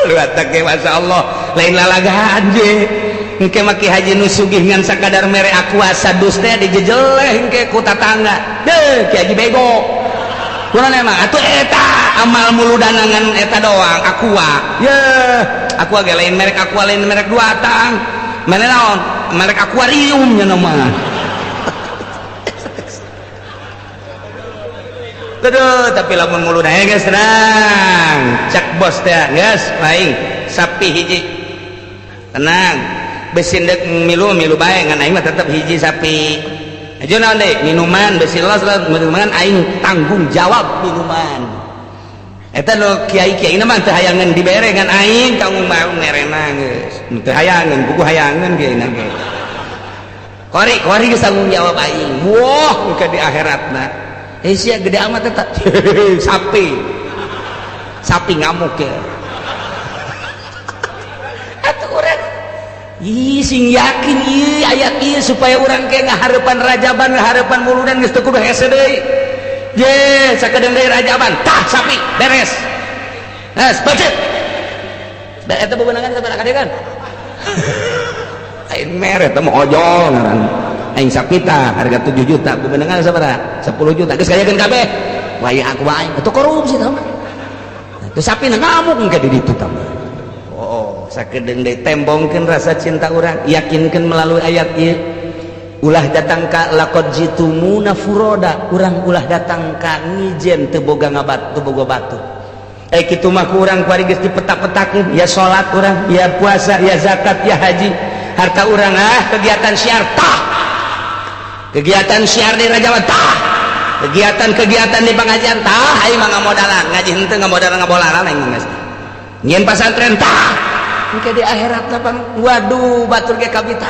Lu ge masyaallah, lain lalagaan je. Engke mah Ki Haji nu sugih ngan sakadar mere Aqua sadus teh dijejeleh engke ku tatangga deh, Ki Haji bego. Kunaon emang atuh eta amal muludanangan eta doang Aqua ye? Aqua ge lain merek Aqua, lain merek dua tang mana naon, merek akuarium nya nama. Aduh, tapi lamun muludan geus tenang, cak bos teh geus lain sapi hiji, tenang besi dek milu milu bae, ngan aing mah tetep hiji sapi aja. Naon deui? Minuman besi los minuman aing tanggung jawab minuman eta. Nu kiai-kiai mah teu hayangeun dibere, ngan aing tanggung merena geus teu hayangeun, buku hayangeun kiai na ge. Kori kori geus tanggung jawab aing. Wah, engke di akhiratna eh sia gede amat eta sapi sapi ngamuk ya. Atuh urang ih sing yakin ieu ayat ieu supaya urang ke ngaharepan rajaban, ngaharepan muludan geus teu kudu hese deui. Ye, sakedeung deui rajaban, tah sapi beres. Geus becet. Da eta bebenangan eta kade kan. Aing mere teh mah ojol ngaran. Aing sapi tah harga 7 juta, bebenangan sabaraha? 10 juta. Geus kayakeun kabeh. Wah, aku aing itu korupsi tah mah. Teu sapi na ngamuk engke di ditu tah. Oh, sakedeung deui tembongkeun rasa cinta urang, yakinkeun melalui ayat ieu. Ulah datang ka laqad jitumuna furoda, urang ulah datang ka ngijen teu boga ngabat, teu boga batu. Eh, kitu mah ku urang kuari geus dipetak-petakeun, ya salat urang, ya puasa, ya zakat, ya haji. Harta urang ah kegiatan syiar tah. Kegiatan syiar di Rajawan tah. Kegiatan-kegiatan di pengajian tah, aing mah ngamodalan, ngaji henteu ngamodalan, ngabolaran aing mah geus. Nyieun pasantren tah. Engke di akhirat pan waduh batur ge kabita.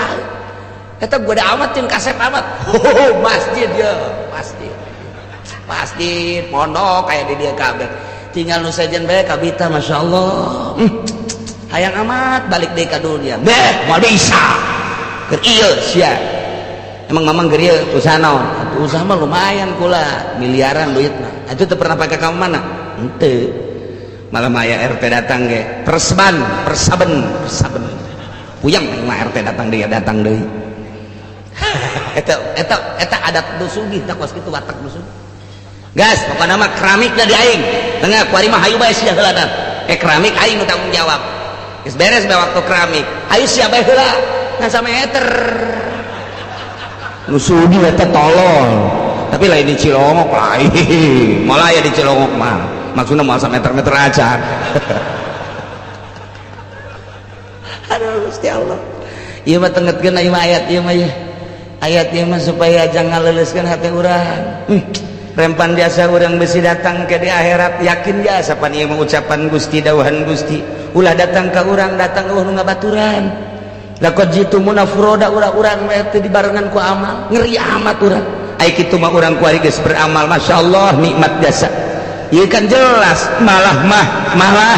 Eta gede amat jeung kasep amat. Oh, masjid ya, masjid. Masjid, pondok kayak di dia kabeh. Tinggal nu sejen bae kabita, masyaallah. Hayang amat balik deui ka dunia. Beh, moal bisa. Keur ieu sia. Emang mamang keur ieu usaha naon? Atuh usaha mah lumayan kula, miliaran duit mah. Atuh teu pernah pake ka mana? Henteu. Malah aya RT datang ge, perseban, persaben, persaben. Puyeng mah RT datang deui, datang deui. Eta eta eta adat nu sugih tah, kos kitu watak nu sugih. Gas, pokokna mah keramik da di aing. Tengah kuari mah hayu bae sia heula dah. Eh, keramik aing nu tanggung jawab. Geus beres bae waktu keramik. Hayu sia bae heula. Ngan sameter. Nu sugih eta tolol. Tapi lain di Cilongok lain. Malah ya di Cilongok mah. Maksudna moal sameter-meter aja. Aduh Gusti Allah. Ieu mah tengetkeun ieu mah ayat ieu mah ieu. Ayat ieu mah supaya jangan ngaleuleskeun hate urang. Rempan jasa urang besi datang ke di akhirat yakin jasa pan ieu mah ucapan Gusti dawuhan Gusti. Ulah datang ka urang datang eueuh nu ngabaturan. Laqad jitumuna furoda urang-urang we teu dibarengan ku amal. Ngeri amat urang. Ai kitu mah urang kuari geus beramal masyaallah nikmat jasa. Ieu kan jelas malah mah malah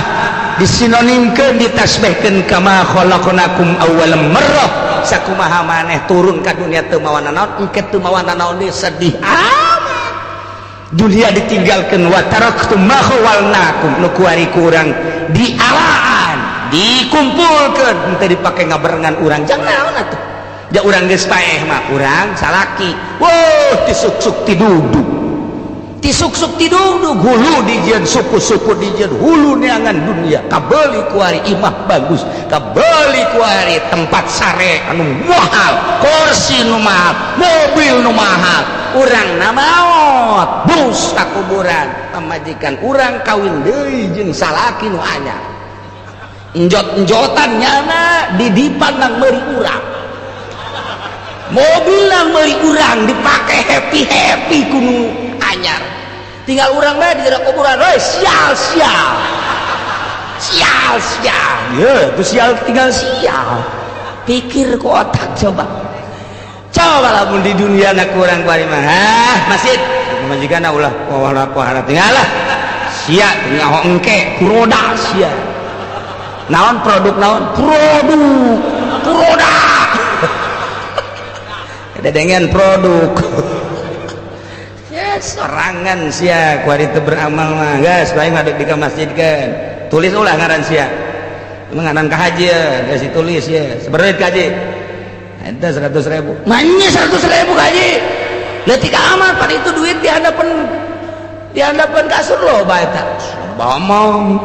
disinonimkeun ditasbihkeun kama khalaqnakum awwala marrah. Sakumaha maneh turun ka dunia teu mawa nanaon engke teu mawa nanaon deui sedih amat. Dunia ditinggalkeun wa taraktum ma khawalnakum nu kuari ku urang dialaan dikumpulkeun henteu dipake ngabarengan urang jang naon atuh. Ja urang geus paeh mah urang salaki. Weuh tisuksuk tiduduk. Tisuksuk tiduduk hulu dijieun suku-suku dijieun hulu neangan dunia kabeli kuari imah bagus kabeli kuari tempat sare anu mahal kursi nu mahal mobil nu mahal urang na maot bus ka kuburan pamajikan urang kawin deui jeung salaki nu anyar enjot-enjotan nyana didipan nang meuri urang mobil nang meuri urang dipake happy-happy ku nu anyar tinggal urang bae di jero kuburan we sial sial sial sial ye tu sial tinggal sial pikir ku otak coba coba lamun di dunia na kurang kuari mah hah masjid pamajikan ulah poho poho tinggal lah sia tinggal engke kuroda sia naon produk naon produk kuroda dedengen produk ya sorangan sia kuari teu beramal mah geus bae ngadeg di ka masjid kan tulis ulah ngaran sia ngaran ka haji ya geus ditulis ya sabaraha ka haji eta 100.000 manya 100.000 ka haji leutik amat pan itu duit di hadapan kasur lo bae eta bomong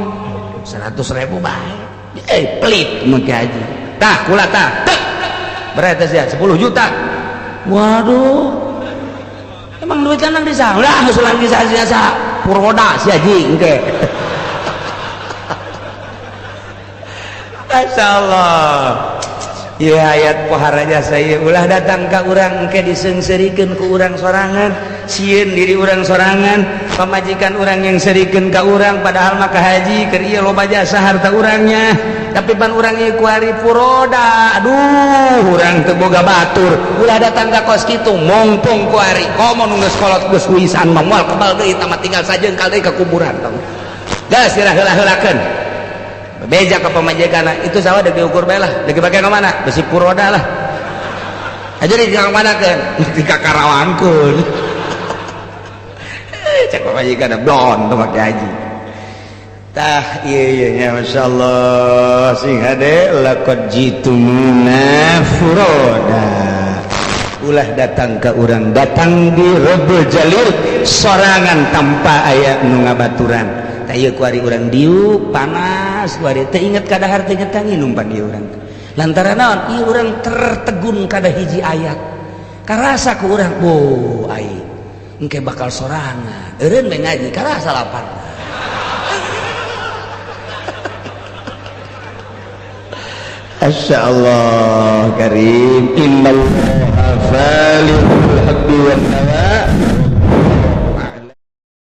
100.000 bae pelit mun ka haji tah kula tah berapa sia 10 juta waduh emang duit lanang di sana ulah geus ulah bisa sia purwoda si haji engke masyaallah ieu ayat pohara jasa ieu ulah datang ka urang engke diseungseurikeun ku urang sorangan sieun diri urang sorangan pamajikan urang yang serikeun ka urang padahal mah ka haji keur ieu loba jasa harta urangnya tapi pan urang ieu kuari furoda aduh urang teu boga batur ulah datang ka kos kitu mongpong kuari komo nu geus kolot geus wisan mah moal kebal deui tah tinggal sajengkal deui ka kuburan tong geus heula-heulakeun beja ka pamajikan itu sawah deuk diukur bae lah deuk dibake ka mana besi furoda lah aja di ka mana keun di ka Karawangkeun cek pamajikan blon teu make haji tah ieu ieu nya masyaallah sing hade laqad jitumuna furoda ulah datang ka urang datang di Rebul Jalil sorangan tanpa aya nu ngabaturan tah ieu kuari urang diuk panas kuari teu inget ka dahar teu inget ka nginum pan ieu urang lantaran naon ieu urang tertegun kada hiji ayat karasa ku urang oh ai engke bakal sorangan eureun we ngaji karasa lapar. Masyaallah karim innallaha falihul habbi wan nawa.